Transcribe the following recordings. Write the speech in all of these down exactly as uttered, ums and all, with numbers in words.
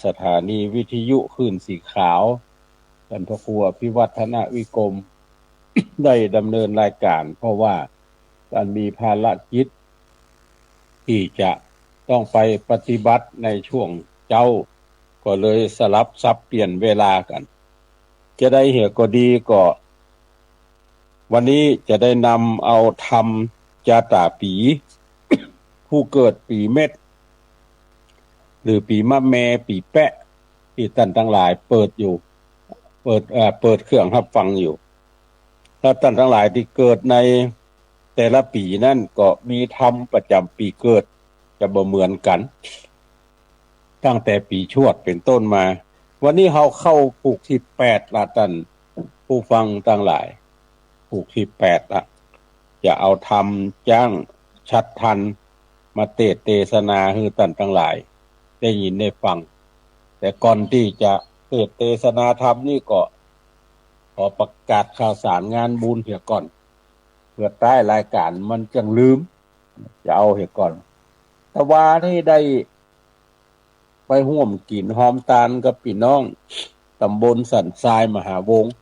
สถานีวิทยุคลื่นสีขาว ต้านพระครูอภิวัฒนวิกรม ได้ดำเนินรายก๋าน เพราะว่าต้านมีภารกิจตี้จะต้องไปปฏิบัติในช่วงเจ๊า ก็เลยสลับสับเปลี่ยนเวลากั๋น จะใดเหียก็ดีก็ วันนี้จะได้นำเอาธรรมจาต๋าปี๋ ผู้เกิดปี๋เม็ด หรือปี๋มะแม ปี๋แป๊ะ ตี้ต้านตังหลายเปิดอยู่ เปิด เอ่อ เปิดเครื่องฮับฟังอยู่ ถ้าต้านตังหลายตี้เกิดในแต่ละปี๋นั้นก็มีธรรมประจ๋ำปี๋เกิด จะบ่เหมือนกั๋น ตั้งแต่ปี๋ชวดเป๋นต้นมา วันนี้เฮาเข้าผูกตี้แปดละ ต้านผู้ฟังตังหลาย ผูกตี้แปดละ จะเอาธรรมจ้างฉัตรทันมาเตสน์เตสนาหื้อต้านตังหลายได้ยินได้ฟัง แต่ก่อนตี้จะเตสน์เตสนาธรรมนี่ก็ขอประกาศข่าวสารงานบุญเหียก่อน เปื้อต้ายรายก๋านมันจักลืม จะเอาเหียก่อน ตะวานี่ได้ไปฮ่วมกิ๋นฮอมตานกับปี้น้องต๋ำบลสันทรายมหาวงศ์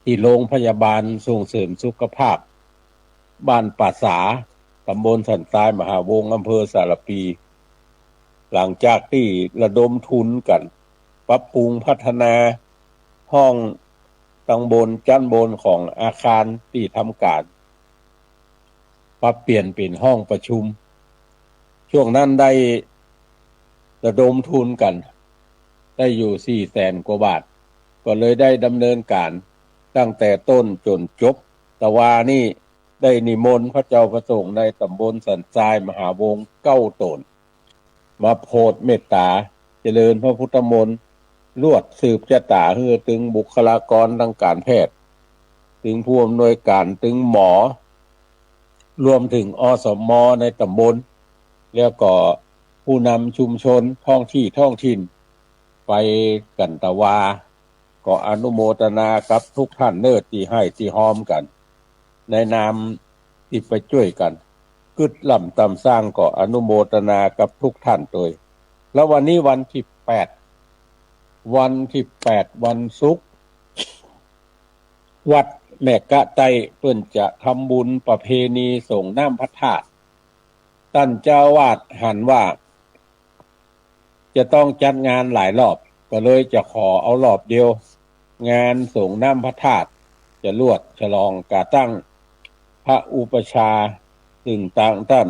ตี้โรงพยาบาลส่งเสริมสุขภาพบ้านป่าสา ต๋ำบลสันทรายมหาวงศ์ อำเภอสารภี หลังจากตี้ระดมทุนกั๋น ปรับปรุงพัฒนาห้องตังบน จั๊นบนของอาคารตี้ทำก๋าน ปรับเปลี่ยนเป๋นห้องประชุม ช่วงนั้นได้ระดมทุนกั๋น ได้อยู่สี่แสนกว่าบาท ก็เลยได้ดำเนินก๋านตั้งแต่ต้นจ๋นจบ ตะวานี่ได้นิมนต์พระเจ้าพระสงฆ์ในต๋ำบลสันทรายมหาวงศ์เก้าต๋น มาโผดเมตต๋า เจริญพระพุทธมนต์ ลวดสืบจะต๋าหื้อตึงบุคลากรตางก๋านแพทย์ ตึงผู้อำนวยก๋าน ตึงหมอ รวมเถิง อสม ในต๋ำบล แล้วก็ผู้นำชุมชนท้องตี้ท้องถิ่น ไปกั๋นตะวา ก็อนุโมตนากับทุกท่านเน่อตี้หื้อตี้ฮอมกั๋น ในนามตี้ไปจ้วยกั๋น กึ๊ดล่ำต๋ำสร้างก็อนุโมตนากับทุกท่านตวย แล้ววันนี้วันตี้แปด วันตี้แปด วันศุกร์ วัดแม่กะใต้เปิ้นจะทำบุญประเพณีสรงน้ำพระธาตุ ต้านเจ้าอาวาสหันว่า จะต้องจัดงานหลายรอบ ก็เลยจะขอเอารอบเดียว งานสรงน้ำพระธาตุ จะลวดฉลองก๋าตั้งพระอุปัชฌาย์ ตึงตางต้าน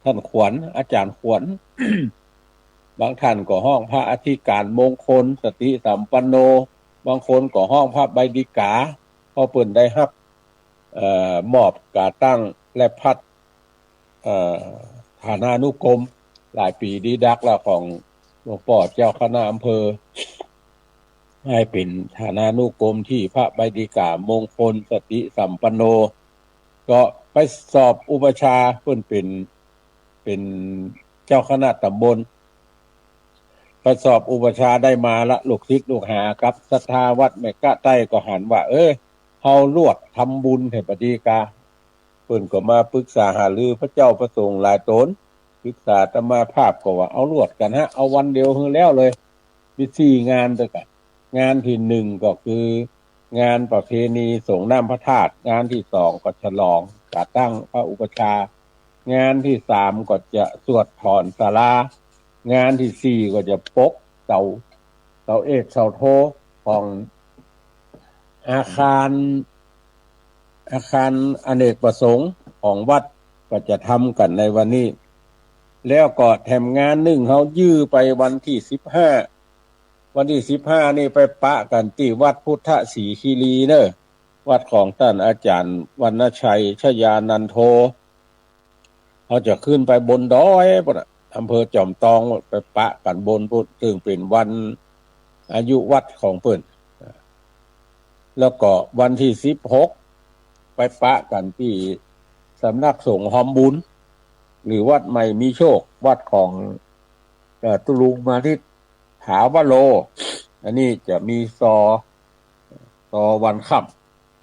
ต้านขวัญ อาจ๋ารย์ขวัญ บางต้านก็ฮ้องพระอธิก๋ารมงคล สติสัมปันโน บางคนก็ฮ้องพระใบดิกา เพราะเปิ้นได้ฮับ เอ่อ มอบก๋าตั้งและพัด เอ่อ ฐานานุกรม หลายปี๋ดีดักแล้วของหลวงป้อเจ้าคณะอำเภอ หื้อเป๋นฐานานุกรมตี้พระใบดิกามงคลสติสัมปันโน ก็ไปสอบอุปัชฌาย์ เปิ้นเป๋น เป๋นเจ้าคณะต๋ำบล ไปสอบอุปัชฌาย์ได้มาละ ลูกศิษย์ลูกหากับศรัทธาวัดแม่กะใต้ก็หันว่า เอ้ย เฮาลวดทำบุญหื้อปะดีกา เปิ้นก็มาปรึกษาหารือพระเจ้าพระสงฆ์หลายต๋น ปรึกษาอาตมาภาพก็ว่า เอาลวดกั๋นฮะ เอาวันเดียวหื้อแล้วเลย มีสี่งานตวยกั๋น งานตี้หนึ่งก็คืองานประเพณีสรงน้ำพระธาตุ งานตี้สองก็ฉลองก๋าตั้งพระอุปัชฌาย์ งานตี้สามก็จะสวดถอนศาลา งานตี้สี่ก็จะปกเสา เสาเอกเสาโทของอาคาร อาคารอเนกประสงค์ของวัด ก็จะทำกั๋นในวันนี้ แล้วก็แถมงานนึ่งเฮายื้อไปวันตี้สิบห้า วันตี้สิบห้านี่ไปปะกั๋นตี้วัดพุทธศรีคีรีเน่อ วัดของต้านอาจ๋ารย์วรรณชัย ชยานันโท เฮาจะขึ้นไปบนดอยปู๊นน่ะ อำเภอจอมตอง ไปปะกั๋นบนปู๊น ซึ่งเป๋นวันอายุวัฒน์ของเปิ้น แล้วก็วันตี้สิบหก ไปปะกั๋นตี้สำนักสงฆ์ฮอมบุญ หรือวัดใหม่มีโชค วัดของ เอ่อ ตุ๊ลุงมานิต ถาวโร อันนี้จะมีซอ ซอวันค่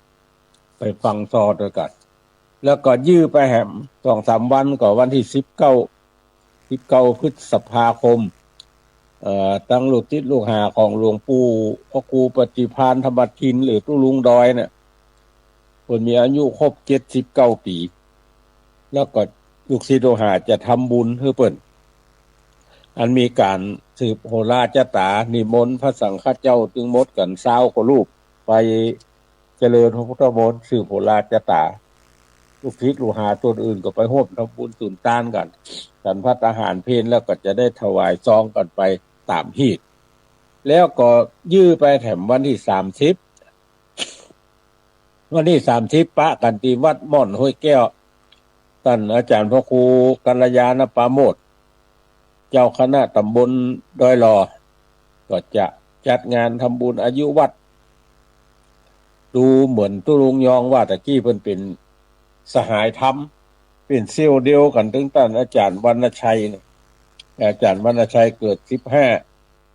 ำ ไปฟังซอตวยกั๋น แล้วก็ยื้อไปแหมสองสามวัน ก็วันตี้สิบเก้า สิบเก้าพฤษภาคม เอ่อ ตังลูกศิษย์ลูกหาของหลวงปู่พระครูปฏิภาณธรรมทิน หรือตุ๊ลุงดอยเนี่ย เปิ้นมีอายุครบเจ็ดสิบเก้าปี๋ แล้วก็ลูกศิษย์ลูกหาจะทำบุญหื้อเปิ้น อันมีก๋านสืบโหราจาต๋า นิมนต์พระสังฆเจ้าตึงหมดกั๋นซาวกว่ารูป ไปเจริญพระพุทธมนต์สืบโหราจาต๋า ลูกศิษย์ลูกหาต๋นอื่นก็ไปฮ่วมทำบุญสุนตานกั๋น ฉันภัตตาหารเพลแล้วก็จะได้ถวายซองกั๋นไปต๋ามฮีต แล้วก็ยื้อไปแถมวันตี้สามสิบ วันตี้สามสิบปะกั๋นตี้วัดม่อนห้วยแก้ว ต้านอาจ๋ารย์พระครูกัลยาณปราโมทย์ เจ้าคณะต๋ำบลดอยหล่อ ก็จะจัดงานทำบุญอายุวัฒน์ ดูเหมือนตุ๊ลุงยองว่าตะกี้เปิ้นเป๋นสหายธรรม เป๋นเซี่ยวเดียวกั๋นตึงต้านอาจ๋ารย์วรรณชัยเนี่ย อาจ๋ารย์วรรณชัยเกิดสิบห้า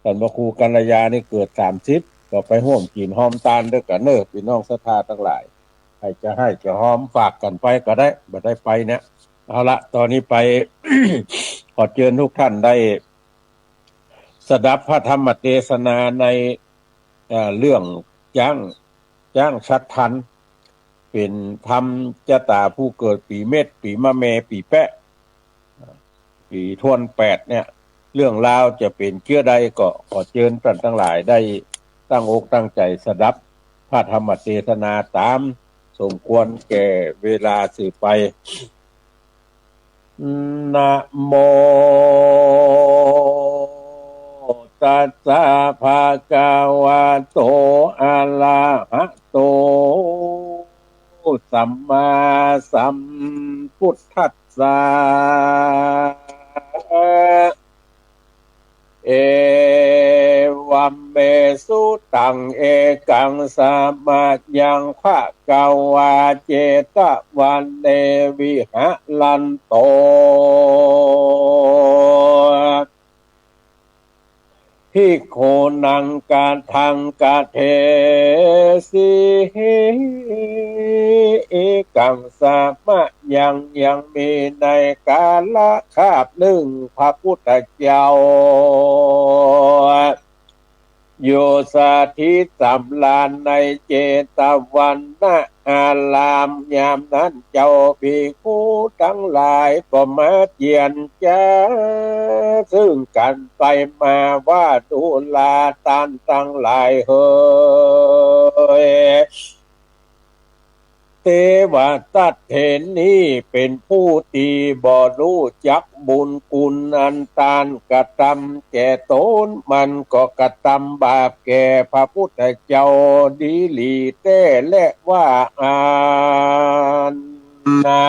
ต้านพระครูกัลยานี่เกิดสามสิบ ก็ไปฮ่วมกิ๋นฮอมตานตวยกั๋นเน่อ ปี้น้องศรัทธาตังหลาย ใผจะหื้อจะฮอมฝากกั๋นไปก็ได้ บ่ได้ไปเนี่ย เอาละ ต๋อนนี้ไป ขอเจิญทุกท่านได้สดับพระธรรมเตสนาใน เอ่อ เรื่องจ๊าง จ๊างฉัตรทัณฑ์ เป๋นธรรมจาต๋าผู้เกิดปี๋เม็ด ปี๋มะแม ปี๋แป๊ะ ปี๋ถ้วนแปดเนี่ย เรื่องราวจะเป๋นเจื้อใดก็ขอเจิญต้านตังหลายได้ตั้งอกตั้งใจ๋สดับพระธรรมเตสนาต๋ามสมควรแก่เวลาสืบไป นะโม ตัสสะ ภะคะวะโต อะระหะโต สัมมาสัมพุทธัสสะ เอวัมเม สุตัง เอกัง สะมะยัง ภะคะวา เจตะวะเน วิหะรันโต ภิกขุนัง กะทัง กะเทสิ เอกัง สะมะยัง ยังมีในกาละคาบนึ่ง พระพุทธเจ้า อยู่สถิตสำราญในเจตวันนาราม ยามนั้นเจ้าภิกขุตังหลายก็มาเจียรจา ซึ่งกั๋นไปมาว่า ดูราต้านตังหลายเหย เตวะตัตเถนนี้เป๋นผู้ตี้บ่ฮู้จักบุญคุณอันต้านกระตำแก่ต๋น มันก็กระตำบาปแก่พระพุทธเจ้าดีหลีแต๊แลว่าอั้นนะ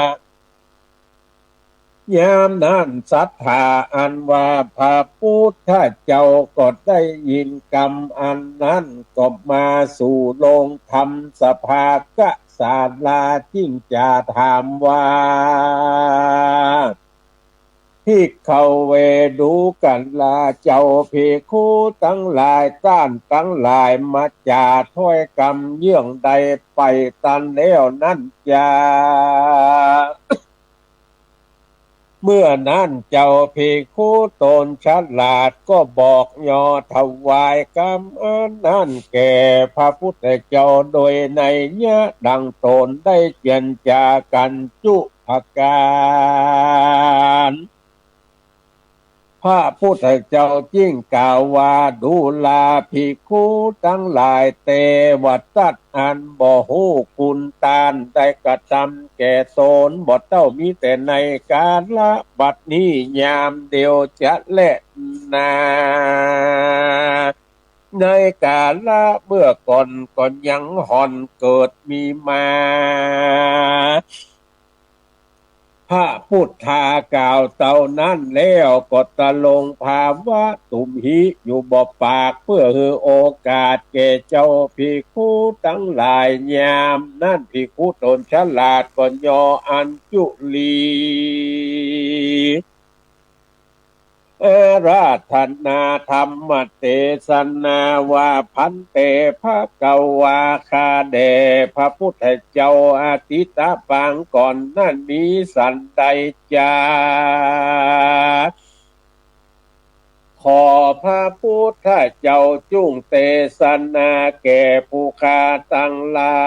ยามนั้นศรัทธาอันว่าพระพุทธเจ้าก็ได้ยินกำอันนั้น ก็มาสู่โรงธรรมสภาคศาลา จึงจะถามว่า ภิกขเว ดูกราเจ้าภิกขุตังหลาย ต้านตังหลายมาจ๋าถ้อยกำเยื่องใดไปตันแล้วนั้นจา เมื่อนั้นเจ้าภิกขุต๋นฉลาดก็บอกยอถวายกำอันนั้นแก่พระพุทธเจ้าโดยนัยยะดังต๋นได้เจียรจากั๋นจุ๊ประก๋าน พระพุทธเจ้าจึงกล่าวว่า ดูราภิกขุตังหลาย เตวะตัตอันบ่ฮู้คุณต้านได้กระตำแก่ต๋น บ่เต้ามีแต่ในกาละบัดนี้ยามเดียวจะแลนา ในกาละเมื่อก่อนก็ยังห่อนเกิดมีมา พระพุทธากล่าวเต้านั้นแล้วก็ตรงภาวะตุมหิอยู่บ่ปาก เพื่อหื้อโอกาสแก่เจ้าภิกขุตังหลาย ยามนั้นภิกขุต๋นฉลาดก็ยออัญจุลี อาราธนาธรรมเตสนาว่า ภันเต ภะคะวา ข้าแด่พระพุทธเจ้า อตีตะปางก่อนนั้นมีสันใดจา ขอพระพุทธเจ้าจุ่งเตสนาแก่ผู้ข้าตังหลา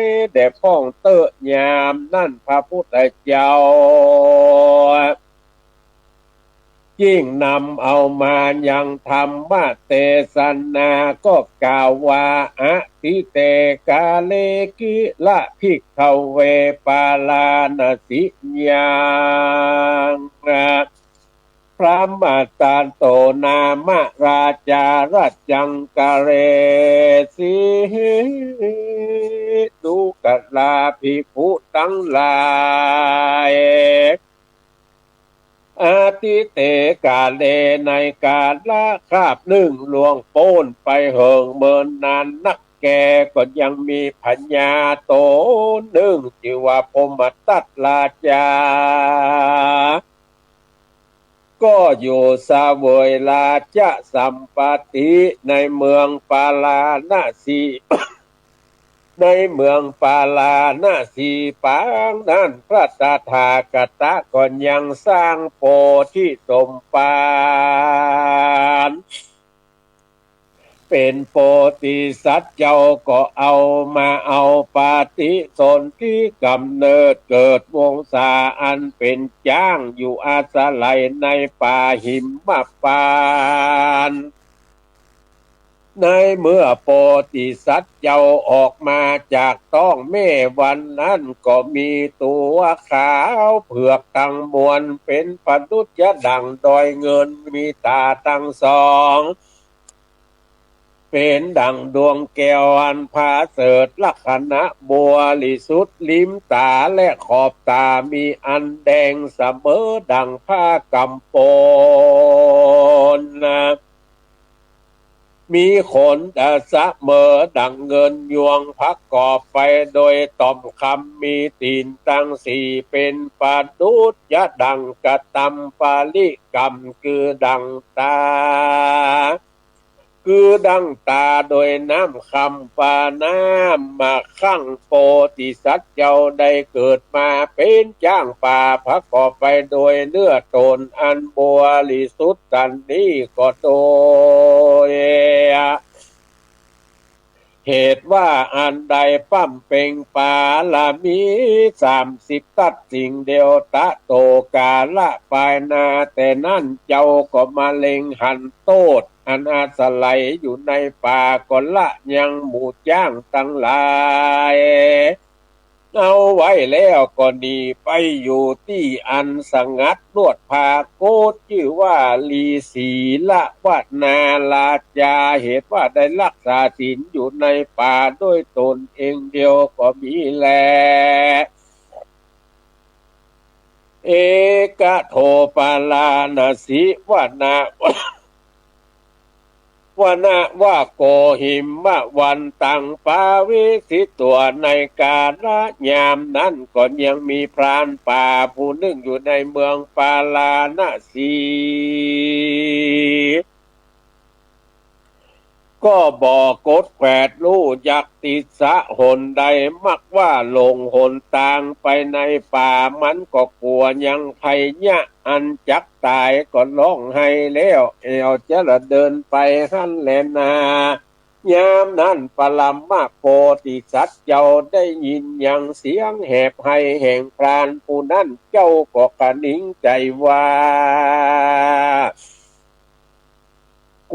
ย แด่ป้องเต๊อะ ยามนั้นพระพุทธเจ้า จึ่งนำเอามายังธรรมเตสนา ก็กล่าวว่า อทิเต กาเล กิระ ภิกขเว ปาราณสิยัง พรหมทัตโต นาม ราชา รัชชัง กะเรสี ดูกราภิกขุตังหลาย อทิเต กาเล ในกาละคาบนึ่งล่วงป๊นไปเหิงเมินนานนักแก่ ก็ยังมีพญาโตนึ่งจื้อว่าพรหมทัตราชา ก็อยู่เสวยราชสัมปัตติในเมืองปาราณสี ในเมืองปาราณสีปางนั้น พระตถาคตะก็ยังสร้างโพธิสมภาร เป๋นโพธิสัตว์เจ้า ก็เอามาเอาปฏิสนธิกำเนิดเกิดวงศาอันเป๋นจ๊าง อยู่อาศัยในป่าหิมพานต์ ในเมื่อโพธิสัตว์เจ้าออกมาจากต๊องแม่วันนั้น ก็มีตั๋วขาวเผือกตังมวล เป๋นประดุจจะดั่งดอยเงิน มีต๋าตังสอง เป๋นดั่งดวงแก้วอันผาเสริฐ ลักษณะบริสุทธิ์ ริมต๋าและขอบต๋ามีอันแดงเสมอดั่งผ้ากำปน มีขนเสมอดั่งเงินยวง ประกอบไปโดยต่อมคำ มีตี๋นตังสี่ เป๋นประดุจจะดั่งกระตำปริกรรม คือดั่งต๋า คือดั่งต๋าโดยน้ำคำ ปาน้ำมา ครั้งโพธิสัตว์เจ้าได้เกิดมาเป๋นจ๊างป่า ประกอบไปโดยเนื้อตนอันบริสุทธิ์สันนี้ ก็โดยเหตุว่าอันได้บำเพ็งปารมีสามสิบ ตั๊ดสิ่งเดียว ตะโต กาละปายหน้า แต่นั้นเจ้าก็มาเล็งหันโต้ษ อันอาศัยอยู่ในป่า ก็ละยังหมู่จ๊างตังหลายเอาไว้แล้ว ก็หนีไปอยู่ตี้อันสงัด นวดพาโกศ จื้อว่าฤๅษีละวนาราชา เหตุว่าได้รักษาศีลอยู่ในป่าโดยตนเองเดียวก็มีแล เอกโท ปาราณสีวนะ วนะวะโกหิมวันตัง ปาวิสิตตัว ในกาละยามนั้นก็ยังมีพรานป่าผู้นึ่งอยู่ในเมืองปาราณสี ก็บ่กดแขวดฮู้จักติสสะหนใด มักว่าหลงหนตางไปในป่า มันก็กั๋วยังภัยยะอันจักต๋าย ก็ฮ้องไห้แล้ว แอ่วจะละเดินไปหั้นแลนา ยามนั้นปรมโพธิสัตว์เจ้าได้ยินยังเสียงแหบไห้แห่งพรานผู้นั้น เจ้าก็คะนิงใจ๋ว่า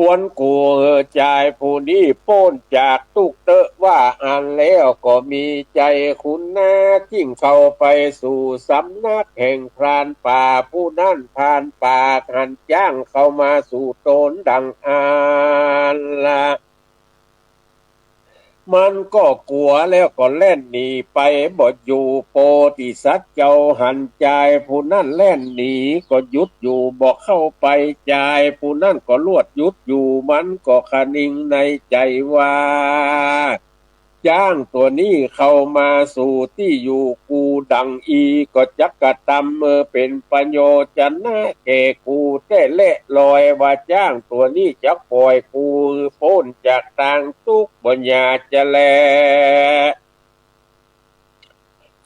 ควรกู๋หื้อจายผู้นี้ป๊นจากตุ๊กข์เต๊อะ ว่าอั้นแล้วก็มีใจ๋ขุนนา จึ่งเข้าไปสู่สำนักแห่งพรานป่าผู้นั้น พรานป่าหันจ๊างเข้ามาสู่ต๋นดั่งอั้นละ มันก็กั๋วแล้วก็แล่นหนีไปบ่อยู่ โพธิสัตว์เจ้าหันจายผู้นั้นแล่นหนี ก็หยุดอยู่บ่เข้าไป จายผู้นั้นก็ลวดหยุดอยู่ มันก็คะนิงในใจ๋ว่า จ๊างตั๋วนี้เข้ามาสู่ตี้อยู่กูดั่งอี้ ก็จักกระตำเมื่อเป๋นประโยชน์จะนะแก่กูแต๊แล ลอยว่าจ๊างตั๋วนี้จักป่อยกูป๊นจากตางตุ๊กข์บ่หยาดจะแล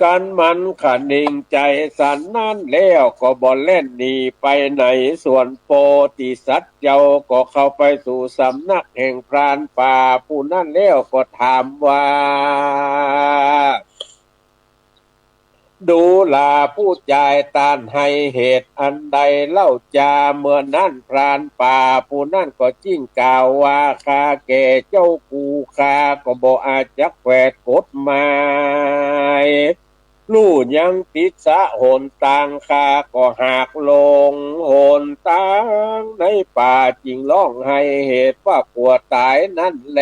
ตันมันคะนิงใจ๋สันนั้นแล้วก็บ่แล่นหนีไปไหน ส่วนโปธิสัตว์เจ้าก็เข้าไปสู่สำนักแห่งพรานป่าผู้นั้นแล้วก็ถามว่า ดูราผู้จาย ต้านหื้อเหตุอันใดเล่าจา เมื่อนั้นพรานป่าผู้นั้นก็จึงกล่าวว่า ข้าแก่เจ้ากู ข้าก็บ่อาจจักแขวดกฎหมาย ลู่ยังติดสะหนตาง ข้าก็หากหลงหนตางในป่า จึงฮ้องหื้อเหตุว่ากั๋วต๋ายนั้นแล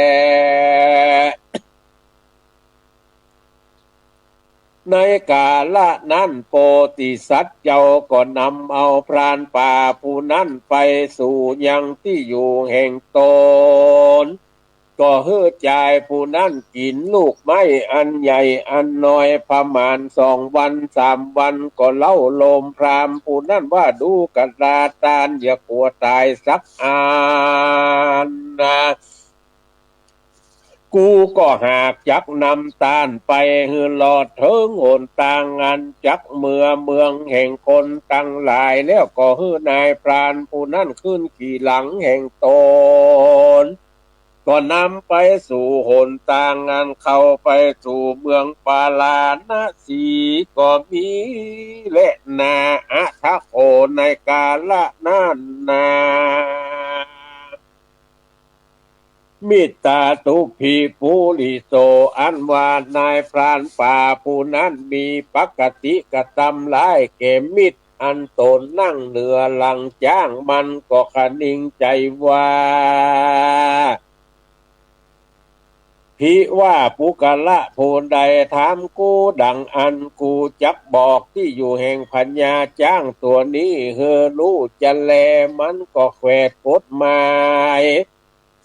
ในกาละนั้นโปธิสัตว์เจ้าก็นำเอาพรานป่าผู้นั้นไปสู่ยังตี้อยู่แห่งตน ก็หื้อจายผู้นั้นกิ๋นลูกไม้อันใหญ่อันน้อยประมาณสองวันสามวัน ก็เล่าโลมพราหมณ์ผู้นั้นว่า ดูกราต้านอย่ากั๋วต๋ายสักอันนา กูก็หากจักนำต้านไปหื้อลอดเถิงหนตางอันจักเมือเมืองแห่งคนตังหลาย แล้วก็หื้อนายพรานผู้นั้นขึ้นขี่หลังแห่งตน ก็นำไปสู่หนตางอันเข้าไปสู่เมืองปาราณสี ก็มีแลนา อัตถะโข ในกาละนั้นนา มิตตาตุปผีปุริโส อันว่านายพรานป่าผู้นั้นมีปกติกระตำร้ายแก่มิตรอันตนนั่งเหนือหลังจ๊าง มันก็คะนิงใจ๋ว่า ผีว่าปุคคละผู้ใดถามกูดังอั้น กูจักบอกตี้อยู่แห่งพญาจ๊างตั๋วนี้หื้อฮู้จะแล มันก็แขวดกฎหมาย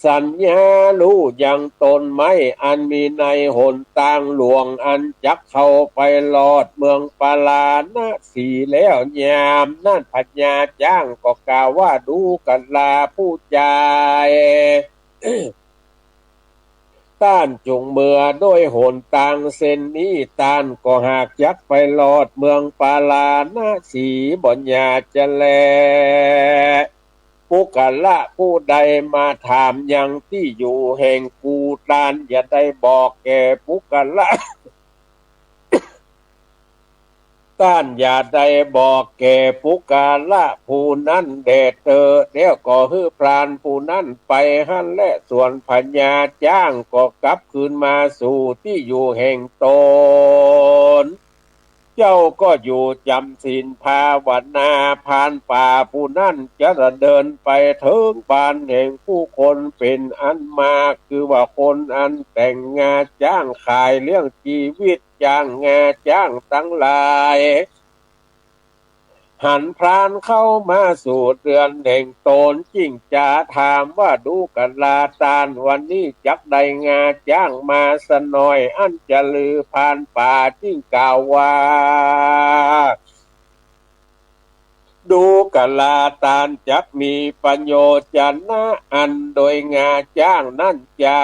สัญญาฮู้ยังต้นไม้อันมีในหนตางหลวงอันจักเข้าไปลอดเมืองปาราณสีแล้ว ยามนั้นพญาจ๊างก็กล่าวว่า ดูกราผู้จาย ต้านจงเมือโดยหนตางเส้นนี้ ต้านก็หากจักไปลอดเมืองปาราณสี บ่อย่าจะแล ปุคคละผู้ใดมาถามยังตี้อยู่แห่งกู ต้านอย่าได้บอกแก่ปุคคละ ต้านอย่าได้บอกแก่ปุคคละผู้นั้นแด่เต๊อะ แล้วก็หื้อพรานผู้นั้นไปหั้นแล ส่วนพญาจ๊างก็กลับคืนมาสู่ตี้อยู่แห่งตน เจ้าก็อยู่จ๋ำศีลภาวนา พรานป่าผู้นั้นจะเดินไปเถิงบ้านแห่งผู้คนเป๋นอันมาก คือว่าคนอันแต่งงาจ๊างขายเลี้ยงจีวิต จ้างงาจ๊างตังหลาย หันพรานเข้ามาสู่เฮือนแห่งตน จึงจะถามว่า ดูกราต้าน วันนี้จักได้งาจ๊างมาสักหน่อยอั้นจะลือ พรานป่าจึงกล่าวว่า ดูกราต้าน จักมีประโยชน์จะนะอันโดยงาจ๊างนั้นจา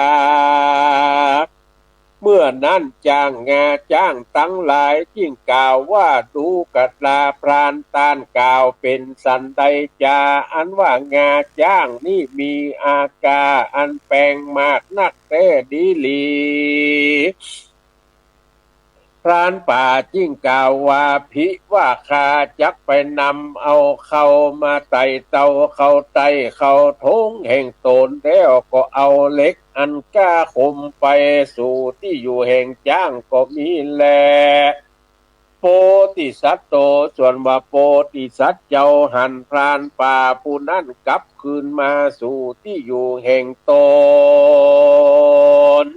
เมื่อนั้นจ้างงาจ๊างตังหลายจึงกล่าวว่า ดูกราพราน ต้านกล่าวเป๋นสันใดจา อันว่างาจ๊างนี้มีอากาอันแปงมากนักแต๊ดีหลี พรานป่าจึงกล่าวว่า ผีว่าข้าจักไปนำเอาเข้ามาไต่เต้าเข้าใต้เข้าโถงแห่งตน แล้วก็เอาเหล็กอันก้าคมไปสู่ตี้อยู่แห่งจ๊างก็มีแล โปธิสัตโต ส่วนว่าโปธิสัตว์เจ้าหันพรานป่าผู้นั้นกลับคืนมาสู่ตี้อยู่แห่งตน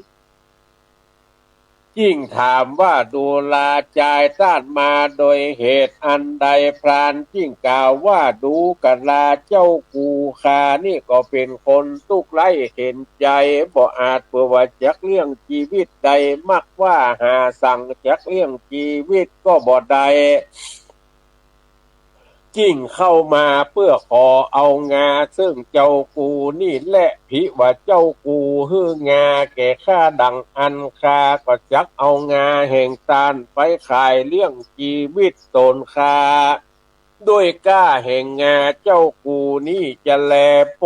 จึงถามว่า ดูราจาย ต้านมาโดยเหตุอันใด พรานจึงกล่าวว่า ดูกราเจ้ากู ข้านี้ก็เป๋นคนตุ๊กข์ไร้เข็ญใจ๋ บ่อาจเปื้อว่าจักเลี้ยงจีวิตได้ มักว่าหาสังจักเลี้ยงจีวิตก็บ่ได้ จึงเข้ามาเปื้อขอเอางาเซิ่งเจ้ากูนี้แล ภิว่าเจ้ากูหื้องาแก่ข้าดังอั้น ข้าก็จักเอางาแห่งต้านไปขายเลี้ยงจีวิตตนข้า ด้วยก้าแห่งงาเจ้ากูนี้จะแล โพ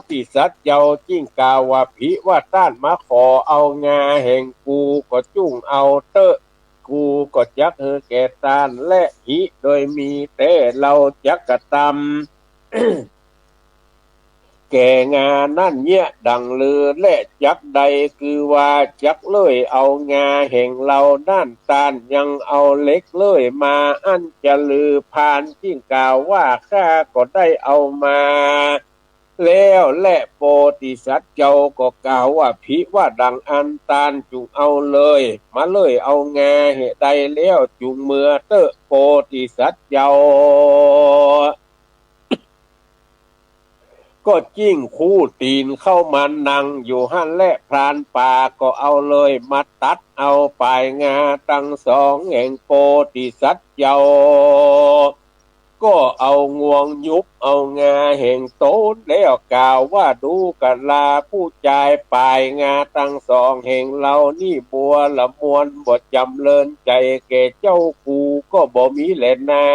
ธิสัตว์เจ้าจึงกล่าวว่า ภิว่าต้านมาขอเอางาแห่งกูก็จุ่งเอาเต๊อะ กูก็จักหื้อแก่ต้านแล หิ โดยมีแต๊เฮาจักกระตำ แก่งานั้นเยียะดั่งลือแล จักใด คือว่าจักเลื่อยเอางาแห่งเฮานั้น ต้านยังเอาเหล็กเลื่อยมา อันจะลือ พราหมณ์จึงกล่าวว่า ข้าก็ได้เอามาแล้วแล โพธิสัตว์เจ้าก็กล่าวว่า ภิว่าดั่งอั้น ต้านจุ่งเอาเลย มาเลื่อยเอางาหื้อได้แล้ว จุ่งเมือเต๊อะ โพธิสัตว์เจ้า ก็จึงคู้ตี๋นเข้ามานั่งอยู่หั้นแล พรานป่าก็เอาเลยมาตัดเอาป๋ายงาตังสองแห่งโพธิสัตว์เจ้า ก็เอางวงยุบเอางาแห่งตนแล้วกล่าวว่า ดูกะลาผู้จาย ป๋ายงาตังสองแห่งเฮานี้บัวละมวลบ่จ๋ำเริญใจ๋แก่เจ้ากูก็บ่มีแลนา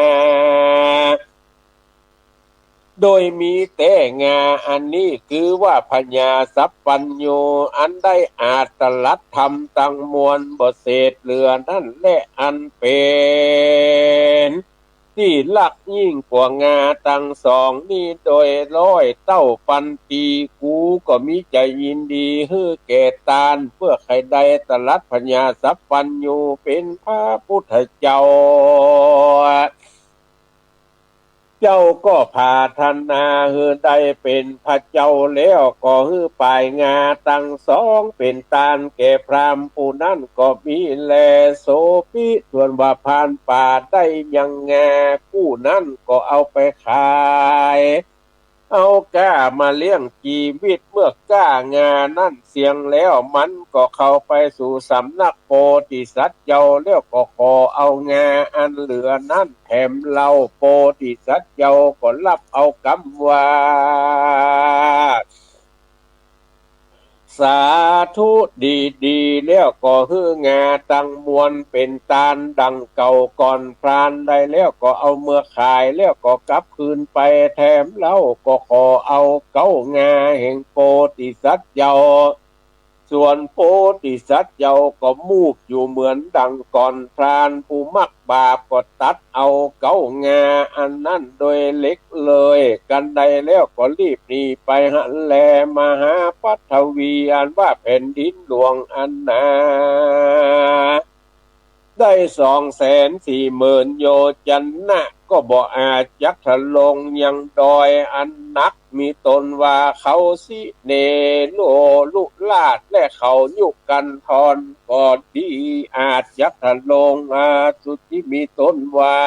โดยมีแต๊งาอันนี้ คือว่าพญาสัพพัญญูอันได้อาจตรัสธรรมตังมวลบ่เศษเหลือนั้นแล อันเป๋นตี้ฮักยิ่งกว่างาตังสองนี้โดยร้อยเต้าปันปี กูก็มีใจ๋ยินดีหื้อแก่ต้าน เปื้อใค่ได้ตรัสพญาสัพพัญญูเป๋นพระปุทธเจ้า เจ้าก็ผาถนาหื้อได้เป๋นพระเจ้าแล้ว ก็หื้อป๋ายงาตังสองเป๋นตานแก่พราหมณ์ผู้นั้นก็มีแล โสภิ ส่วนว่าพรานป่าได้ยังงากู้นั้นก็เอาไปขาย เอาก้ามาเลี้ยงจีวิต เมื่อก้างานั้นเสี้ยงแล้ว มันก็เข้าไปสู่สำนักโพธิสัตว์เจ้า แล้วก็ขอเอางาอันเหลือนั้นแถมเล่า โพธิสัตว์เจ้าก็ฮับเอากำว่า สาธุ ดีดี แล้วก็หื้องาตังมวลเป๋นตานดั่งเก่าก่อน พรานได้แล้วก็เอาเมือขาย แล้วก็กลับคืนไปแถมเล่า ก็ขอเอาเก๊างาแห่งโพธิสัตว์เจ้า ส่วนโพธิสัตว์เจ้าก็มูบอยู่เหมือนดั่งก่อน พรานผู้มักบาปก็ตัดเอาเก๊างาอันนั้นโดยเหล็กเลย กันใดแล้วก็รีบหนีไปหั้นแล มหาปฐวี อันว่าแผ่นดินหลวงอันหนา ได้สองแสนสี่หมื่นโยจนะ ก็บ่อาจจักทะลงยังดอยอันนัก มีต้นว่าเขาสิเนโนลุราช และเขายุกันธรก็ดี อาจจักทะลงอสุจิ มีต้นว่า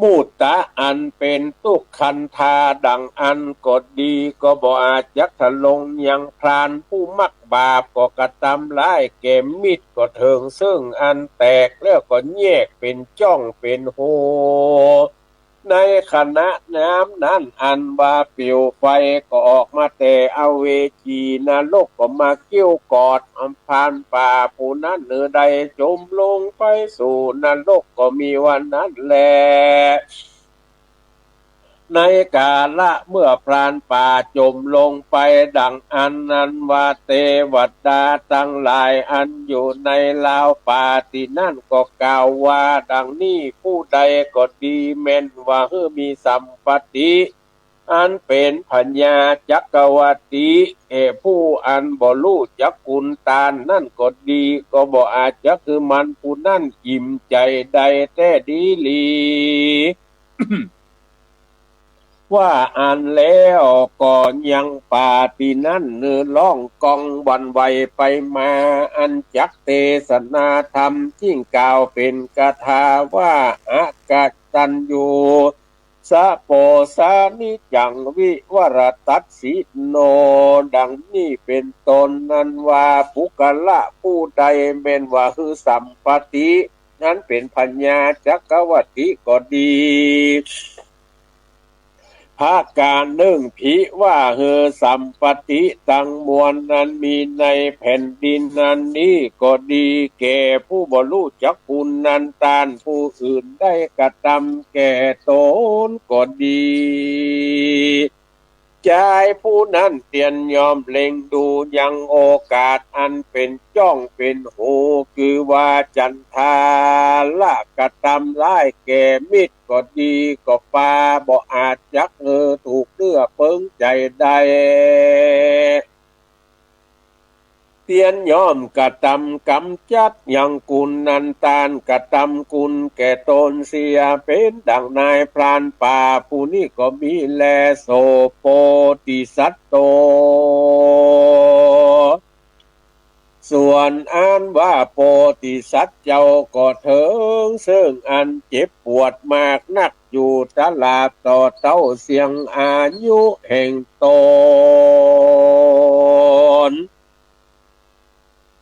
มูตะอันเป๋นตุ๊กขันธาดั่งอั้นก็ดี ก็บ่อาจจักทะลงยัง พรานผู้มักบาปก็กระตำร้ายแก่มิตร ก็เถิงเซิ่งอันแตก แล้วก็แยกเป๋นจ้องเป๋นโฮ ในขณะน้ำนั้นอันว่าปิวไฟ ก็ออกมาแต่อเวจีนรก ก็มาเกี้ยวกอดอำพรานป่าผู้นั้นหื้อได้จมลงไปสู่นรก ก็มีวันนั้นแล ในกาละเมื่อพรานป่าจมลงไปดั่งอั้น อันว่าเตวดาตังหลายอันอยู่ในราวป่าตี้นั้นก็กล่าวว่าดั่งนี้ ผู้ใดก็ดีแม่นว่าหื้อมีสัมปติ อันเป๋นพญาจักกวัตติ แก่ผู้อันบ่ฮู้จักคุณตานนั้นก็ดี ก็บ่อาจจักหื้อมันผู้นั้นอิ่มใจ๋ได้แต๊ดีหลี ว่าอั้นแล้วก็ยังป่าตี้นั้นหื้อฮ้องก้องหวั่นไหวไปมา อันจักเตสนาธรรม จึงกล่าวเป๋นคาถาว่า อกตัญญู สะโปสานิจัง วิวรตัสสิโน ดั่งนี้เป๋นต้น อันว่าปุคคละผู้ใดแม่นว่าหื้อสัมปติ อันเป๋นพญาจักรวรรดิก็ดี ประก๋านนึ่ง ภิวาเทสัมปติตังมวลอันมีในแผ่นดินอันนี้ก็ดี แก่ผู้บ่ฮู้จักปุญญาอันต้านผู้อื่นได้กระตำแก่ต๋นก็ดี จายผู้นั้นเตียรย่อมเล็งดูยังโอกาสอันเป๋นจ้องเป๋นหู คือว่าจันทาละกระตำร้ายแก่มิตรก็ดีก็ปา บ่อาจจักหื้อถูกเนื้อเปิงใจ๋ได้ เตียรย่อมกระตำก๋ำจัดยังกุณอันต้านกระตำกุณแก่ต๋นเสีย เป๋นดั่งนายพรานป่าผู้นี้ก็มีแล โส โพธิสัตโต ส่วนอันว่าโพธิสัตว์เจ้าก็เถิงเซิ่งอันเจ็บปวดมากนักอยู่ตราบต่อเต้าเสี้ยงอายุแห่งต๋น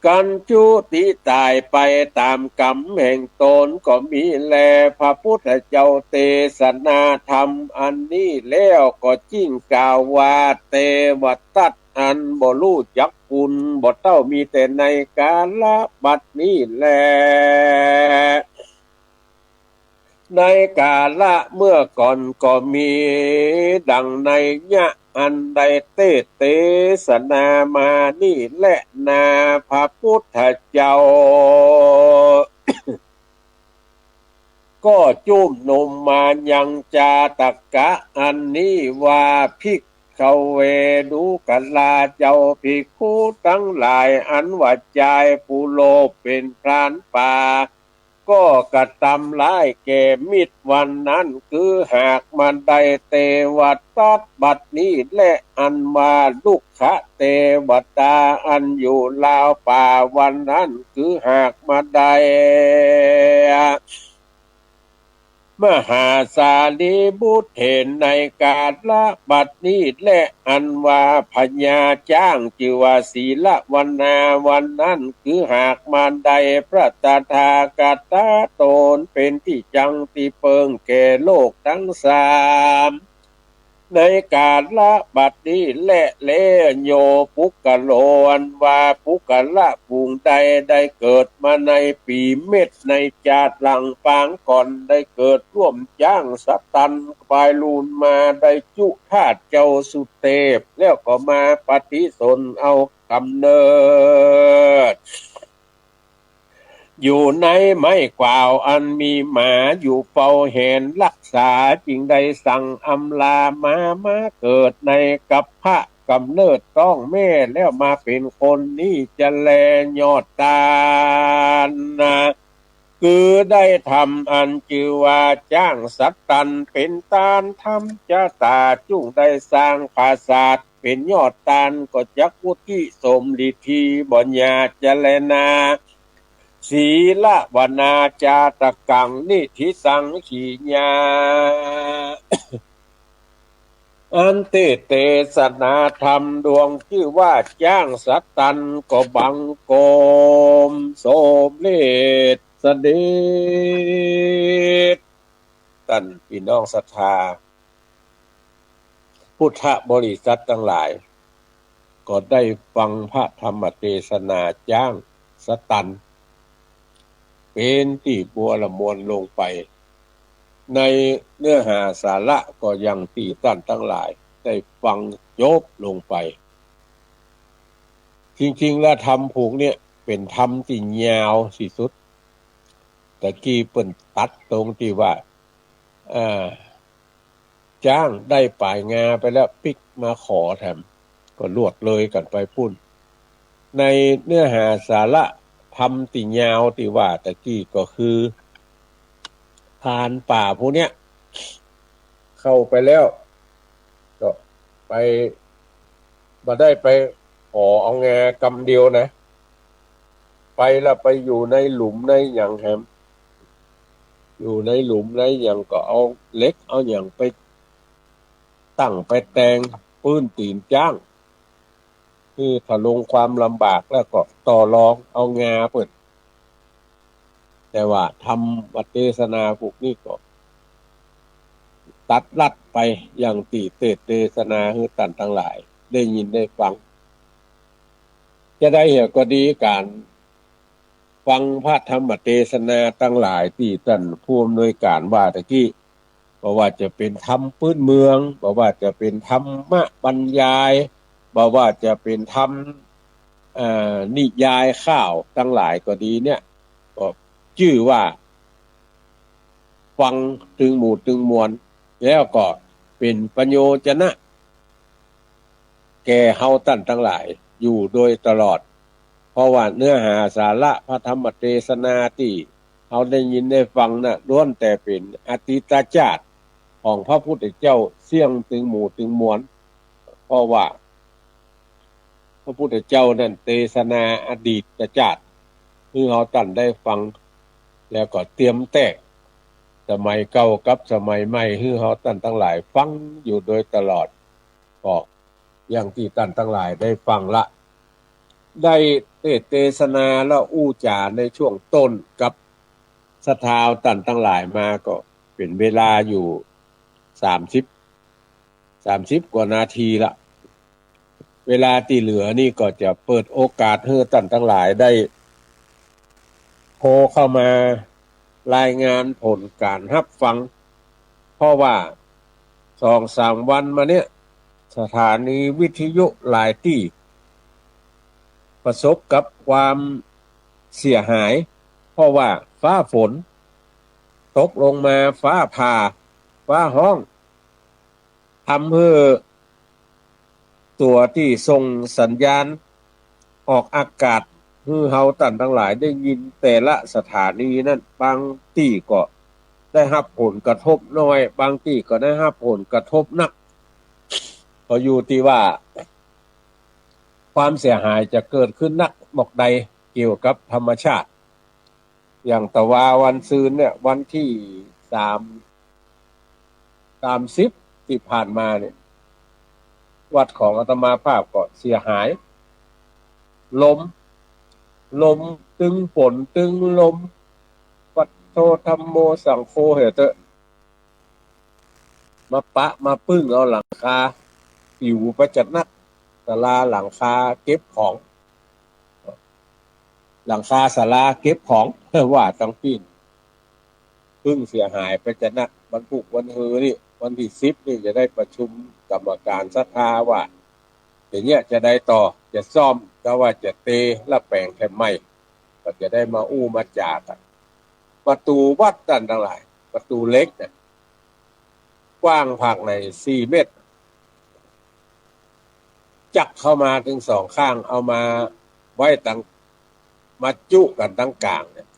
กั๋นจุติต๋ายไปต๋ามกรรมแห่งต๋นก็มีแล พระพุทธเจ้าเตสนาธรรมอันนี้แล้วก็จึ่งกล่าวว่า เตวทัต อันบ่ฮู้จักปุญ บ่เต้า มีแต่ในกาละบัดนี้แล ในกาละเมื่อก่อนก็มีดั่งนัยยะอันได้เตสนามานี้แลนา พระพุทธเจ้า ก็จุมนุมมายังจาตกะอันนี้ว่า ภิกขเว ดูกราเจ้าภิกขุตังหลาย อันว่าจายผู้โลภเป๋นพรานป่า ก็กระตำร้ายแก่มิตรวันนั้น คือหากมาได้ เตวทัต บัดนี้แล อันว่ารุกขเตวดาอันอยู่ราวป่าวันนั้น คือหากมาได้ มหาสารีบุตรเถร ในกาละบัดนี้แล อันว่าพญาจ๊างจื้อว่าสีลวนาวันนั้น คือหากมาได้ พระตถาคตต๋นเป๋นตี้จั้งตี้เปิงแก่โลกตังสาม ในกาละบัดนี้แล เลโย ปุคคโล อันว่าปุคคละผู้ใดได้เกิดมาในปี๋เม็ด ในจาติหลังปางก่อน ได้เกิดร่วมจ๊างสัตตัน ปายลูนมาได้จุธาตุเจ้าสุเทพ แล้วก็มาปฏิสนธิเอากำเนิด อยู่ในไม้กวาวอันมีหมาอยู่เฝ้าแหนฮักษา จึงได้สั่งอำลาหมา มาเกิดในกัพพะกำเนิดต๊องแม่ แล้วมาเป๋นคนนี้จะแลยอดตานนะ คือได้ทำอันจื้อว่าจ๊างสัตตัน เป๋นตานทำจะต๋า จุ่งได้สร้างปราสาท เป๋นยอดตานก็จักอุทิศสมฤทธีบ่หย่าจะแลนา สีลวนา จาตกัง นิฏฐิสังขีญา อันเตสนาธรรมดวงจื้อว่าจ๊างสัตตันก็บังคมสมเร็จเสด็จ ต้านปี้น้องศรัทธา พุทธบริษัทตังหลาย ก็ได้ฟังพระธรรมเตสนาจ๊างสัตตัน เป๋นตี้บัวระมวลลงไป ในเนื้อหาสาระก็อย่างตี้ต้านตังหลายได้ฟังจบลงไป จริงๆ แล้วธรรมผูกเนี่ยเป๋นธรรมตี้ยาวตี้สุด ตะกี้เปิ้นตัดตรงตี้ว่า อ่า จ๊างได้ป๋ายงาไปแล้วปิ๊กมาขอแถม ก็ลวดเลยกั๋นไปปู้น ในเนื้อหาสาระธรรมตี้ยาวตี้ว่าตะกี้ก็คือ พรานป่าผู้เนี้ย เข้าไปแล้ว ก็ไป บ่ได้ไปขอเอางากำเดียวนะ ไปแล้วไปอยู่ในหลุมในหยังแหม อยู่ในหลุมในหยังก็เอาเหล็กเอาหยังไปตั้งไปแตงปื้นตี๋นจ๊าง คือถ้าลงความลำบากแล้วก็ต่อรองเอางาเปิ้น แต่ว่าธรรมเตสนาพวกนี้ก็ตัดลัดไปอย่างตี้เตสน์เตสนาหื้อต้านตังหลายได้ยินได้ฟัง จะใดเหียก็ดี ก๋านฟังพระธรรมเตสนาตังหลายตี้ต้านผู้อำนวยก๋านว่าตะกี้ บ่ว่าจะเป๋นธรรมปื๊นเมือง บ่ว่าจะเป๋นธรรมบรรยาย บ่ว่าจะเป๋นธรรม เอ่อ นิยายข่าวตังหลายก็ดีเนี่ย ก็จื้อว่าฟังตึงหมู่ตึงมวล แล้วก็เป๋นประโยชนะแก่เฮาต้านตังหลายอยู่โดยตลอด เพราะว่าเนื้อหาสาระพระธรรมเตสนาตี้เฮาได้ยินได้ฟังน่ะ ล้วนแต่เป๋นอดีตจาติของพระพุทธเจ้าเสี้ยงตึงหมู่ตึงมวล เพราะว่าพระพุทธเจ้านั้นเตสนาอดีตจาติหื้อเฮาต้านได้ฟัง แล้วก็เตรียมแต๊กสมัยเก่ากับสมัยใหม่หื้อเฮาต้านตังหลายฟังอยู่โดยตลอด ก็อย่างตี้ต้านตังหลายได้ฟังละ ได้เตสน์เตสนาและอู้จ๋าในช่วงต้นกับศรัทธาต้านตังหลายมาก็เป๋นเวลาอยู่สามสิบ สามสิบกว่านาทีละ เวลาตี้เหลือนี่ก็จะเปิดโอกาสหื้อต้านตังหลายได้โทรเข้ามารายงานผลก๋านฮับฟัง เพราะว่าสองสามวันมาเนี่ย สถานีวิทยุหลายตี้ประสบกับความเสียหาย เพราะว่าฟ้าฝนตกลงมา ฟ้าผ่า ฟ้าฮ้อง ทำหื้อตั๋วตี้ส่งสัญญาณออกอากาศหื้อเฮาต้านตังหลายได้ยินแต่ละสถานีนั้น บางตี้ก็ได้ฮับผลกระทบน้อย บางตี้ก็ได้ฮับผลกระทบหนัก ก็อยู่ตี้ว่าความเสียหายจะเกิดขึ้นนักบ่ใดเกี่ยวกับธรรมชาติ อย่างตะวาวันซืนเนี่ย วันตี้สาม สามสิบตี้ผ่านมาเนี่ย วัดของอาตมาภาพก็เสียหาย ลม ลมตึงฝนตึงลม ปัทโธธัมโมสังโฆ เหียเต๊อะ มาปะมาปึ้งเอาหลังคาปิวไปจะนัก ศาลาหลังคาเก็บของ หลังคาศาลาเก็บของ ว่าตังปิ้น ปึ้งเสียหายไปจะนัก วันพูกวันฮือนี่ วันตี้สิบนี่จะได้ประชุมกรรมการศรัทธาว่า จะเยียะจะใดต่อ จะซ่อม กาว่าจะเต และแป๋งแถมใหม่ ก็จะได้มาอู้มาจ๋ากั๋น ประตู๋วัดต้านตังหลาย ประตู๋เหล็กน่ะ กว้างผากในสี่เมตร จักเข้ามาตึงสองข้าง เอามาไว้ตัง มาจุกั๋นตังก๋างเนี่ย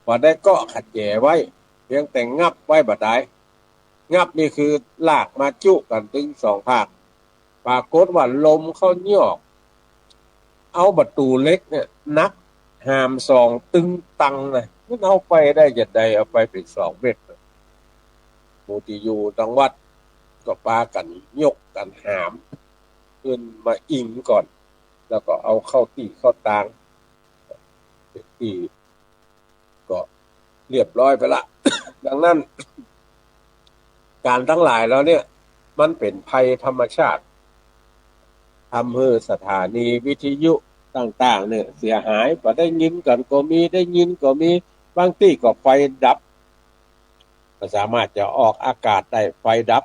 บ่ได้เกาะขัดแจ๋ไว้ เพียงแต่งับไว้บ่าดาย งับนี่คือลากมาจุกั๋นตึงสองผาก ปรากฏว่าลมเข้าหยอก เอาประตู๋เหล็กเนี่ย หนักหามสองตึงตังนะ มันเอาไปได้จะใด เอาไปเป๋นสองเมตร หมู่ตี้อยู่ตังวัดก็ปากั๋นยกกั๋นหามขึ้นมาอิงก่อน แล้วก็เอาเข้าตี้เข้าตาง เป๋นตี้ ก็เรียบร้อยไปละ ดังนั้น ก๋านตังหลายเหล่าเนี่ย มันเป๋นภัยธรรมชาติ ทำหื้อสถานีวิทยุต่างๆ เนี่ย เสียหาย บ่ได้ยินกั๋นก็มี ได้ยินก็มี บางตี้ก็ไฟดับ บ่สามารถจะออกอากาศได้ ไฟดับ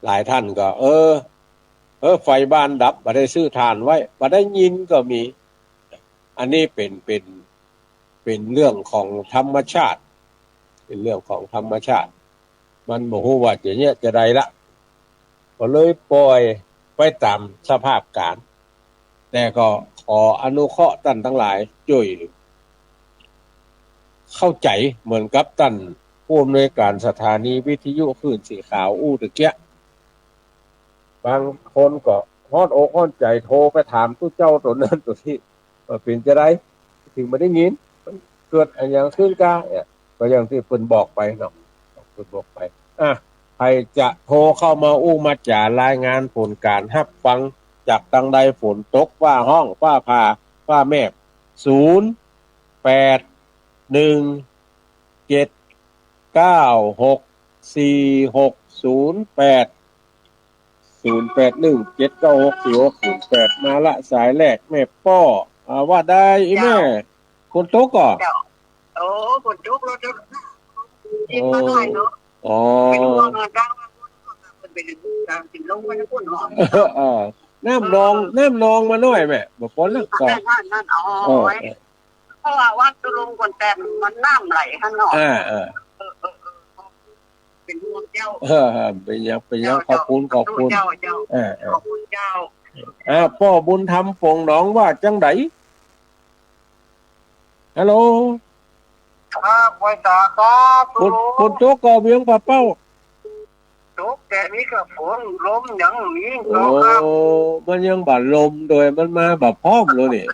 หลายต้านก็ เออ เออ ไฟบ้านดับ บ่ได้ซื้อถ่านไว้ บ่ได้ยินก็มี อันนี้เป๋น เป๋น เป๋นเรื่องของธรรมชาติ เป๋นเรื่องของธรรมชาติ มันบ่ฮู้ว่าจะเยียะจะใดละ ก็เลยปล่อยไปต๋ามสภาพก๋ารณ์ แต่ก็ขออนุเคราะห์ต้านตังหลายจ้วยเข้าใจ๋เหมือนกับต้านผู้อำนวยก๋านสถานีวิทยุคลื่นสีขาวอู้ตะเกียะ บางคนก็ฮ้อนอกฮ้อนใจ๋โทรไปถามตุ๊เจ้าตั๋วนั้นตั๋วนี้ ว่าเป๋นจะใด ถึงบ่ได้ยิน มันเกิดอะหยังขึ้นกาเนี่ย ก็อย่างตี้เปิ้นบอกไปเนาะ เปิ้นบอกไป อ่ะ ใผจะโทรเข้ามาอู้มาจ๋ารายงานผลก๋านฮับฟังจากตังใด ฝนตก ฟ้าฮ้อง ฟ้าผ่า ฟ้าแมบ ศูนย์ แปด หนึ่ง เจ็ด เก้า หก สี่ หก ศูนย์ แปด ศูนย์ แปด หนึ่ง เจ็ด เก้า หก สี่ หก ศูนย์ แปด มาละสายแรก แม่ป้อ อ่า ว่าได้อีแม่ เจ้า ฝนตกก่อ เจ้า โอ้ ฝนตกแล้วเจ้า เย็นมาหน่อยเนาะ อ๋อ เป็นห่วงอะ ดังว่าเพิ่นไปถึงตามถึงลงไปนะคุณหมอ เออ น้ำนอง น้ำนองมาหน่อยแม่ บ่ปนแล้วก่อ นั่น นั่น นั่น อ๋อ เออ เออ เพราะว่าวัดตุลุงคนแต่มันน้ำไหลข้างนอก อ่า เออ เออ เออ เออ เป็นห่วงเจ้า เออ เออ เป็นหยัง เป็นหยัง เจ้า ขอบคุณ ขอบคุณ เจ้า เจ้า เออ เออ ขอบคุณเจ้า อ่า ป้อบุญธรรม ฝงหนอง ว่าจังใด ฮัลโหล ครับ ไหว้สาครับ ฝน ลุง ฝนตกก่อเวียงป่าเป้า ตกแต่นี่ก็ฝน ลมยังมี โอ้ ตกครับ มันยังบ่ลมโดย มันมาบ่พร้อมเลยนี่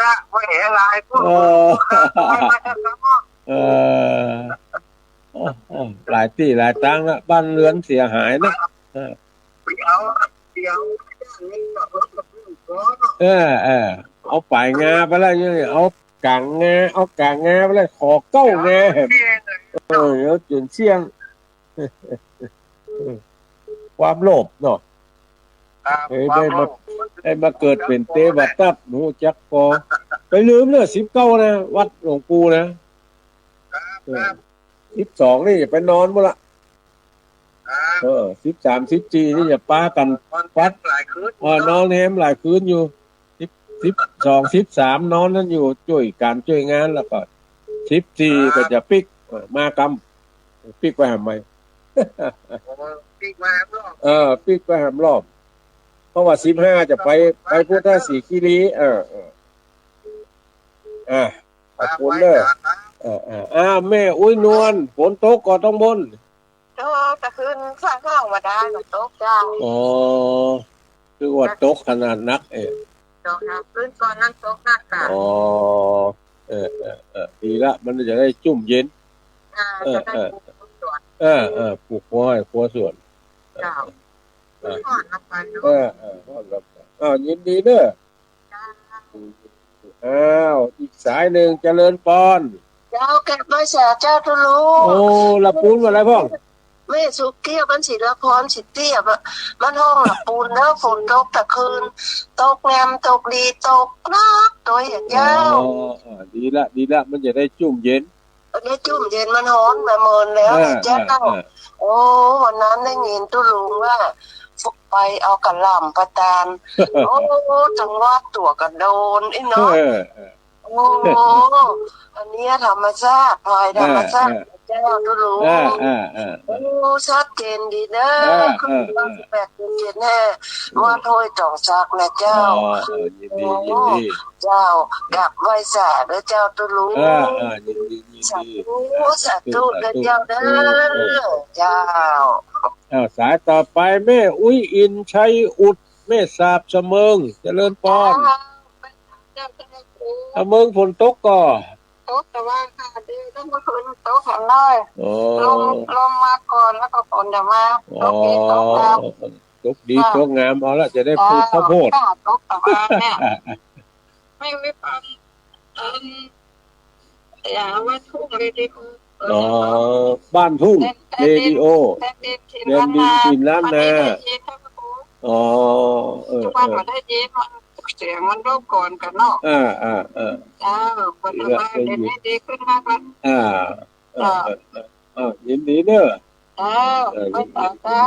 กะว่าแหลายพวก เออ ครับ ไหว้มาแล้วครับ เออ โอ้ โอ้ หลายตี้หลายตังละ บ้านเรือนเสียหายนะ เออ ไปเอา เดี๋ยว เออ เออ เอาป๋ายงาไปแล้ว เอาก๋างงา เอาก๋างงาไปแล้ว ขอเก้างา เออ เดี๋ยวจุนเสี่ยง ความโลภเนาะ ครับ เอ้ย ความโลภ ได้มา ได้มาเกิดเป๋นเตวะตัด ฮู้จักก่อ ไปลืมเน่อ สิบเก้านะ วัดหลวงปู่นะ ครับ เออ ครับ สิบสองนี่จะไปนอนหมดละ ครับ เออ สิบสาม สิบสี่นี่จะปากั๋น นอน ฟัด หลายคืน เออ นอนแฮมหลายคืนอยู่ สิบ สิบสอง สิบสาม นอนนั่นอยู่ จ้วยก๋านจ้วยงาน แล้วก็ สิบสี่ ครับ ก็จะปิ๊ก เออ มากำ ปิ๊กไว้ทำไม โอ้ ปิ๊กไว้แฮมรอบ เออ ปิ๊กไว้แฮมรอบ เพราะว่า สิบห้า จะไป ไปพุทธศรีคีรี เออ เออ อ่ะ ขอบคุณเด้อ เออ เออ อ่า แม่อุ๊ยนวล ฝนตกก่อตางบน ตก ตะคืนข้างๆ บ่ได้ มันตกจ้า อ๋อ คือว่าตกขนาดนัก เออ ตกกลางคืนก่อนนั้นตกหนักจ้า อ๋อ เออ เออ เออ ดีละ มันจะได้จุ่มเย็น อ่า เออ จะได้ เออ ปลูกสวน เออ เออ ปลูกครัว ครัวสวน เจ้า เออ ก่อนละไปเนาะ เออ เออ ก่อนละไป อ้าว ยินดีเด้อ อ้าว อีกสายหนึ่ง เจริญปอน เจ้า กราบไหว้สาเจ้าตุ๊ลุง โอ้ ละปูนว่าอะไรพ่อง แม่สุเกี้ยว บ้านศิลาพร สิเตี้ย มันฮ้องละปูนเนาะ ฝนตกตะคืน ตกแงม ตกดี ตกหนักโตยอะเจ้า อ๋อ อ่า ดีละ ดีละ มันจะได้จุ่มเย็น อันนี้จุ่มเย็นมันฮ้อนมาเมินแล้ว อ่า นะเจ้า อ่า อ่า โอ้ วันนั้นได้ยินตุ๊ลุงว่า ไปเอากะหล่ำประตาน โอ้ จังหวัดตั๋วกะโดนอีเนาะ เออ เออ โอ้ อันเนี้ยธรรมชาติ ภัยธรรมชาติ อ่า อ่า เจ้าตุ๊ลุง อ่า อ่า อ่า โอ้ ชัดเจนดีเนอะ อ่า คือ อ่า ว่า อ่า สิบแปด เดือนเจ็ด แน่ อืม วัดห้วยตองสักนะเจ้า อ๋อ เออ ยินดี โอ้ ยินดี เจ้า กราบไหว้สาเด้อเจ้าตุ๊ลุง อ่า อ่า ยินดี ยินดี สาธุ อ่า สาธุ สาธุ เด้อเจ้าเด้อ เออ เออ เจ้า อ้าว สายต่อไป แม่อุ๊ยอิน ชัยอุด แม่สาบ สะเมิง เจริญปอน เจ้า เจ้า เจ้า สะเมิง ฝนตกก่อ ตกแต่ว่าค่ะ ดีแล้วเมื่อคืนตกหน่อย อ๋อ ลม ลมมาก่อนแล้วก็ฝนจะมา อ๋อ ตกดีตกงาม ตกดี ค่ะ ตกงาม เอาละ จะได้ปลูกข้าวโพด ค่ะ ตกแต่ว่าเนี่ย ไม่ ไม่ฟัง เอิ่ม อย่าว่าทุ่งเรดิโอ เออ อ๋อ บ้านทุ่ง แดน แดนดิน เรดิโอ แดนดินถิ่น แดนดิน ล้านนา ถิ่นล้านนา บ่ได้ยินค่ะครู อ๋อ เออ ทุกวัน เออ บ่ได้ยิน มัน เสียงมันรบกวนกันเนาะ อ่า อ่า อ่า เจ้า ปัจจุบัน เดี๋ยวนี้ดีขึ้นมากแล้ว อ่า เออ เจ้า เออ เออ เออ ยินดีเนอะ เจ้า เออ ไหว้สาเจ้า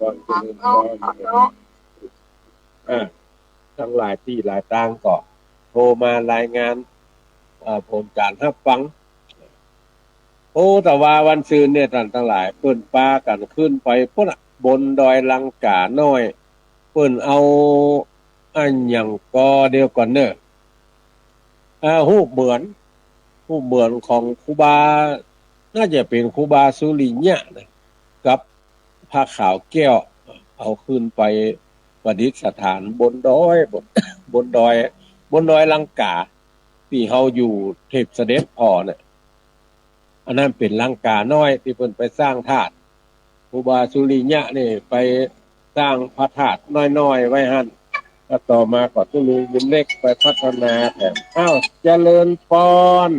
ยินดี ขอบคุณ สาธุ สาธุ อ่า ตังหลายตี้หลายตางก็โทรมารายงาน เอ่อ ผลก๋านฮับฟัง โอ้ แต่ว่าวันซืนเนี่ย ต้านตังหลาย เปิ้นปากั๋นขึ้นไปปู๊นน่ะ บนดอยลังก๋าน้อย เปิ้นเอา อะหยังก่อ เดี๋ยวก่อนเน่อ อ่า ฮูปเหมือน ฮูปเหมือนของครูบา น่าจะเป๋นครูบาสุริยะนะ กับพระขาวแก้ว เอาขึ้นไปประดิษฐานบนดอย บน บนดอย บนดอยลังก๋า ตี้เฮาอยู่เทพเสด็จพ่อเนี่ย อันนั้นเป๋นลังก๋าน้อยตี้เปิ้นไปสร้างธาตุ ครูบาสุริยะนี่ไปสร้างพระธาตุน้อยๆ ไว้หั้น แล้วต่อมาก็ตุ๊ลุงบุญเล็กไปพัฒนาแถม อ้าว เจริญปอน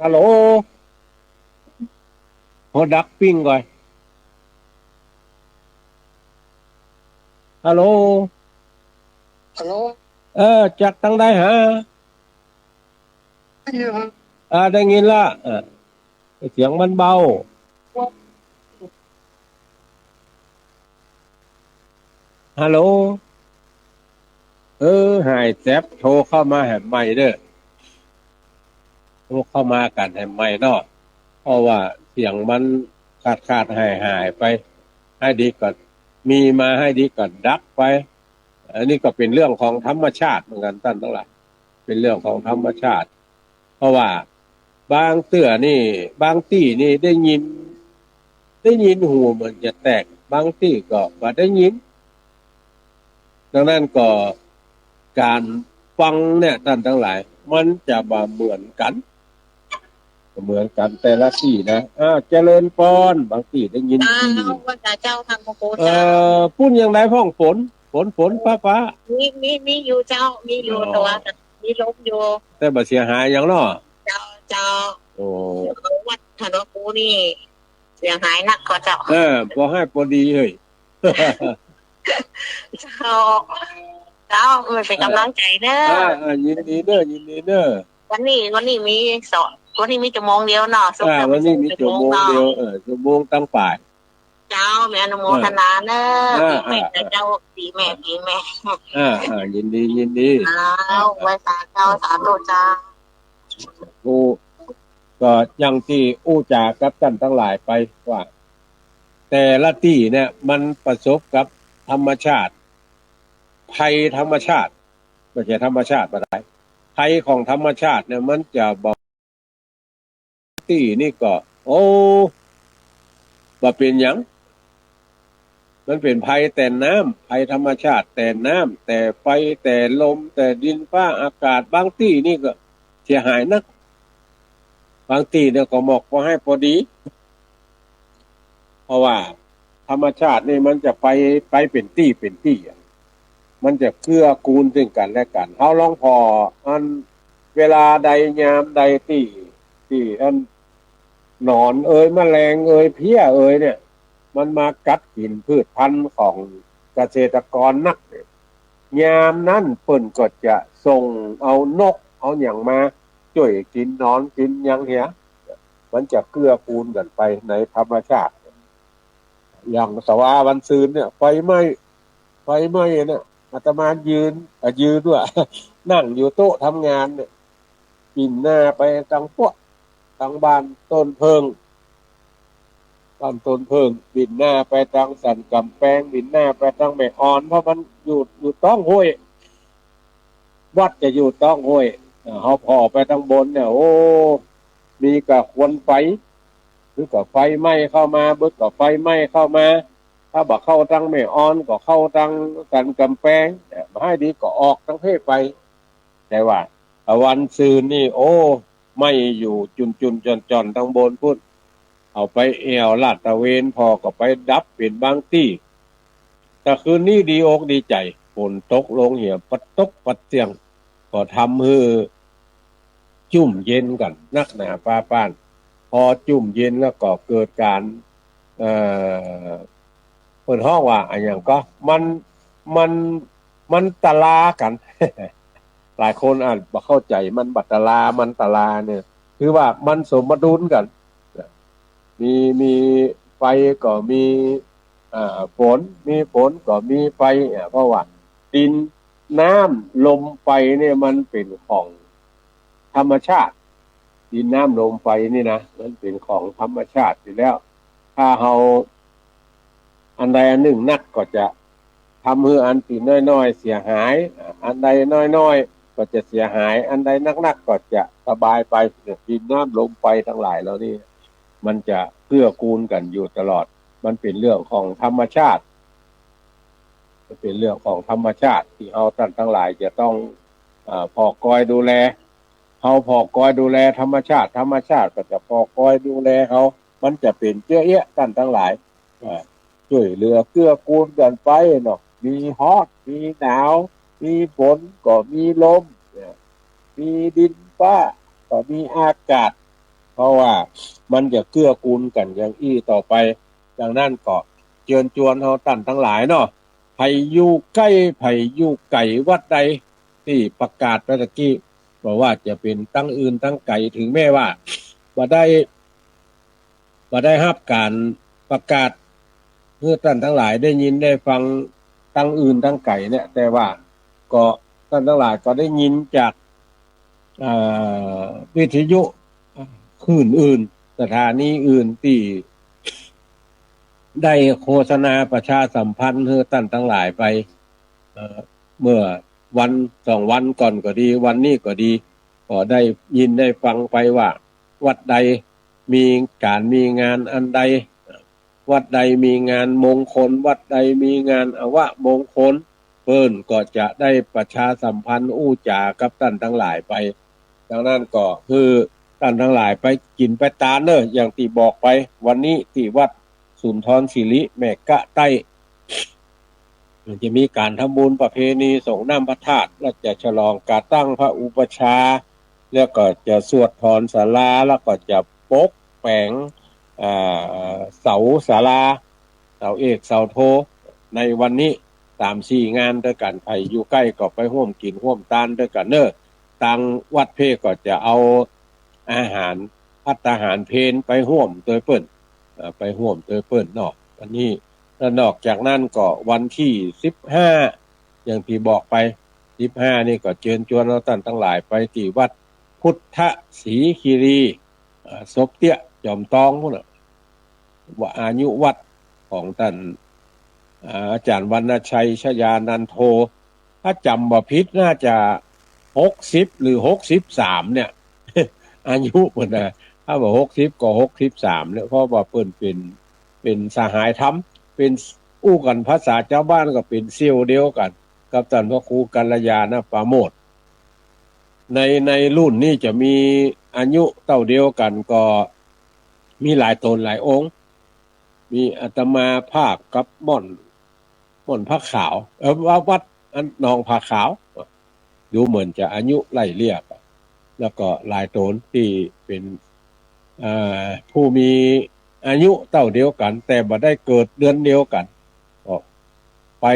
ฮัลโหล โหดักปิ้งก่อย ฮัลโหล ฮัลโหล เออ จากตังใดฮะ ได้ยินฮะ อ่า ได้ยินละ เออ เสียงมันเบา ฮัลโหล เออ หายแจ๊บ โทรเข้ามาแหมใหม่เด้อ โทรเข้ามากั๋นแหมใหม่เนาะ เพราะว่าเสียงมันขาดๆ หายๆ ไป หายดีก็มีมา หายดีก็ดับไป อันนี้ก็เป๋นเรื่องของธรรมชาติเหมือนกั๋นต้านตังหลาย เป๋นเรื่องของธรรมชาติ เพราะว่าบางเตื้อนี่ บางตี้นี่ได้ยิน ได้ยินหูเหมือนจะแตก บางตี้ก็บ่ได้ยิน ดังนั้นก็ก๋านฟังเนี่ยต้านตังหลาย มันจะบ่เหมือนกั๋น บ่เหมือนกั๋นแต่ละตี้นะ อ้าว เจริญปอน บางตี้ได้ยิน เจ้า ตี้ ว่าแต่เจ้า ธรรมโก เอ่อ เจ้า ปู๊นอย่างใดพ่อง ฝน ฝน ฝน ฟ้า ฟ้า มี มี มีอยู่เจ้า มีอยู่ อ๋อ แต่ว่ามีลมอยู่ แต่บ่เสียหายหยังเนาะ เจ้า เจ้า โอ้ วัดธนกูนี่ เสียหายนักก่อเจ้า เออ บ่หายบ่ดีเฮ้ย เจ้า เจ้า เออ เป๋นก๋ำลังใจ๋เน้อ อ่า อ่า ยินดีเน้อ ยินดีเน้อ วันนี้ วันนี้มีสอง วันนี้มีจักโมงเดียวเนาะ อ่า วันนี้มีจักโมงเดียว เออ จักโมงตังป๋าย เจ้า แม่อนุโมทนาเน้อ อ่า ปี๋ใหม่ อ่า เจ้า ปี๋ใหม่ ปี๋ใหม่ อ่า อ่า ยินดี ยินดี เจ้า ไหว้สาเจ้า สาธุเจ้า อู้ ก็อย่างตี้อู้จ๋ากับต้านตังหลายไปว่า แต่ละตี้เนี่ยมันประสบกับธรรมชาติ ภัยธรรมชาติ บ่ใจ้ธรรมชาติบ่ได้ ภัยของธรรมชาติเนี่ยมันจะบ่ ตี้นี่ก็ โอ้ บ่เป๋นหยัง มันเป๋นภัยแต่น้ำ ภัยธรรมชาติแต่น้ำ แต่ไฟ แต่ลม แต่ดินฟ้าอากาศ บางตี้นี่ก็เสียหายนัก บางตี้เนี่ยก็หมอกพอหายพอดี เพราะว่าธรรมชาตินี่มันจะไป ไปเป๋นตี้เป๋นตี้อะ มันจะเกื้อกูลซึ่งกั๋นและกั๋น เฮาลองผ่อ อัน เวลาใดยามใดตี้ ตี้อันหนอนเอย แมลงเอย เพลี้ยเอยเนี่ย มันมากัดกิ๋นพืชพันธุ์ของเกษตรกรนักเนี่ย ยามนั้นเปิ้นก็จะส่งเอานกเอาหยังมาจ้วยกิ๋นหนอนกิ๋นหยังเหีย มันจะเกื้อกูลกั๋นไปในธรรมชาติ อย่างตะวาวันซืนเนี่ย ไฟไหม้ ไฟไหม้เนี่ย อาตมายืน อ่ะ ยืนว่า นั่งอยู่โต๊ะทำงานเนี่ย บิ่นหน้าไปตางป๊วะ ตางบ้านต้นเผิ้ง บ้านต้นเผิ้ง บิ่นหน้าไปตางสันก๋ำแปง บิ่นหน้าไปตางแม่อ่อน เพราะมันอยู่ อยู่ต้องห้วย วัดจะอยู่ต้องห้วย อ่า เฮาผ่อไปตางบนเนี่ย โอ้ มีก้าควันไฟ หรือก้าไฟไหม้เข้ามา เบิ่งก้าไฟไหม้เข้ามา ถ้าบ่เข้าตางแม่อ่อน ก็เข้าตางสันก๋ำแปง เอ่อ บ่หายดีก็ออกตางเพไป แต่ว่า อ่า วันซืนนี่ โอ้ ไหม้อยู่จุ่นๆ จ่อนๆ ตางบนปู๊น เอาไปแอ่วลาดตระเวน ผ่อก็ไปดับเป๋นบางตี้ แต่คืนนี้ดีอกดีใจ๋ ฝนตกลงเหีย ปัดตกปัดเสี้ยง ก็ทำหื้อจุ่มเย็นกั๋นนักหนาฟ้าฟ้าน พอจุ่มเย็นแล้วก็เกิดก๋าน เอ่อ เปิ้นฮ้องว่าอะหยังก็ มัน มัน มันตะลากั๋น หลายคนอาจบ่เข้าใจ๋ มันบ่ตะลา มันตะลาเนี่ย คือว่ามันสมดุลกั๋น มี มีไฟก็มี อ่า ฝน มีฝนก็มีไฟ อ่า เพราะว่าดิน น้ำ ลม ไฟเนี่ยมันเป๋นของธรรมชาติ ดิน น้ำ ลม ไฟนี่นะ มันเป๋นของธรรมชาติอยู่แล้ว ถ้าเฮาอันใดอันนึ่งนักก็จะทำหื้ออันตี้น้อยๆ เสียหาย อ่า อันใดน้อยๆ ก็จะเสียหาย อันใดนักๆ ก็จะสบายไป เนี่ย ดิน น้ำ ลม ไฟตังหลายเหล่านี้ มันจะเกื้อกูลกั๋นอยู่ตลอด มันเป๋นเรื่องของธรรมชาติ มันเป๋นเรื่องของธรรมชาติตี้เฮาต้านตังหลายจะต้อง เอ่อ ผ่อกอยดูแล เฮาผ่อกอยดูแลธรรมชาติ ธรรมชาติก็จะผ่อกอยดูแลเฮา มันจะเป๋นเจื้อเอี้ยะต้านตังหลาย เอ่อ จ้วยเหลือเกื้อกูลกั๋นไปเนาะ มีฮ้อน มีหนาว มีฝนก็มีลม เนี่ย มีดินฟ้าก็มีอากาศ เพราะว่ามันจะเกื้อกูลกั๋นอย่างอี้ต่อไป ดังนั้นก็เจิญจวนเฮาต้านตังหลายเนาะ ใผอยู่ใก้ใผอยู่ไก๋วัดใดตี้ประกาศไปตะกี้ บ่ว่าจะเป๋นตังอื่นตังไก๋ เถิงแม้ว่าบ่ได้ บ่ได้ฮับก๋านประกาศหื้อต้านตังหลายได้ยินได้ฟังตังอื่นตังไก๋เนี่ย แต่ว่าก็ต้านตังหลายก็ได้ยินจาก อ่า วิทยุคลื่นอื่น สถานีอื่นตี้ได้โฆษณาประชาสัมพันธ์หื้อต้านตังหลายไป เอ่อ เมื่อวันสองวันก่อนก็ดี วันนี้ก็ดี ก็ได้ยินได้ฟังไปว่า วัดใดมีก๋านมีงานอันใด วัดใดมีงานมงคล วัดใดมีงานอวมงคล เปิ้นก็จะได้ประชาสัมพันธ์อู้จ๋ากับต้านตังหลายไป ดังนั้นก็หื้อต้านตังหลายไปกิ๋นไปตานเน่อ อย่างตี้บอกไป วันนี้ตี้วัดสุนทรสิริแม่ก๊ะใต้ มันจะมีก๋านทำบุญประเพณีสรงน้ำพระธาตุ แล้วจะฉลองก๋าตั้งพระอุปัชฌาย์ แล้วก็จะสวดถอนศาลา แล้วก็จะปกแป๋ง อ่า เสาศาลา เสาเอกเสาโท ในวันนี้สามสี่งานตวยกั๋น ใผอยู่ใก้ก็ไปฮ่วมกิ๋นฮ่วมตานตวยกั๋นเน่อ ตางวัดเพก็จะเอาอาหาร ภัตตาหารเพลไปฮ่วมตวยเปิ้น เอ่อ ไปฮ่วมตวยเปิ้นเนาะ อันนี้ แล้วนอกจากนั้นก็วันตี้สิบห้า อย่างตี้บอกไป สิบห้า นี่ก็เจิญจวนเฮาต้านตังหลายไปตี้วัดพุทธศรีคีรี เอ่อ ศพเตี้ยจอมตองพู้นน่ะ ว่าอายุวัฒน์ของต้าน อ่า อาจ๋ารย์วรรณชัยชยานันโท ถ้าจ๋ำบ่ผิดน่าจะหกสิบหรือหกสิบสามเนี่ย อายุเปิ้นนะ ถ้าบ่หกสิบก็หกสิบสามเนี่ย เพราะว่าเปิ้นเป๋น เป๋นสหายธรรม เป๋น อู้กั๋นภาษาจาวบ้านก็เป๋นเสี่ยวเดียวกั๋นกับต้านพระครูกัลยาณปราโมทย์ ใน ในรุ่นนี้จะมีอายุเต้าเดียวกั๋นก็มีหลายต๋นหลายองค์ มีอาตมาภาพกับม่อน ม่อนผ้าขาว เอ่อ วัด วัดอันหนองผ้าขาว ดูเหมือนจะอายุไล่เลี่ยกั๋น แล้วก็หลายต๋นตี้เป๋น เอ่อ ผู้มีอายุเต้าเดียวกั๋น แต่บ่ได้เกิดเดือนเดียวกั๋น ก็ไป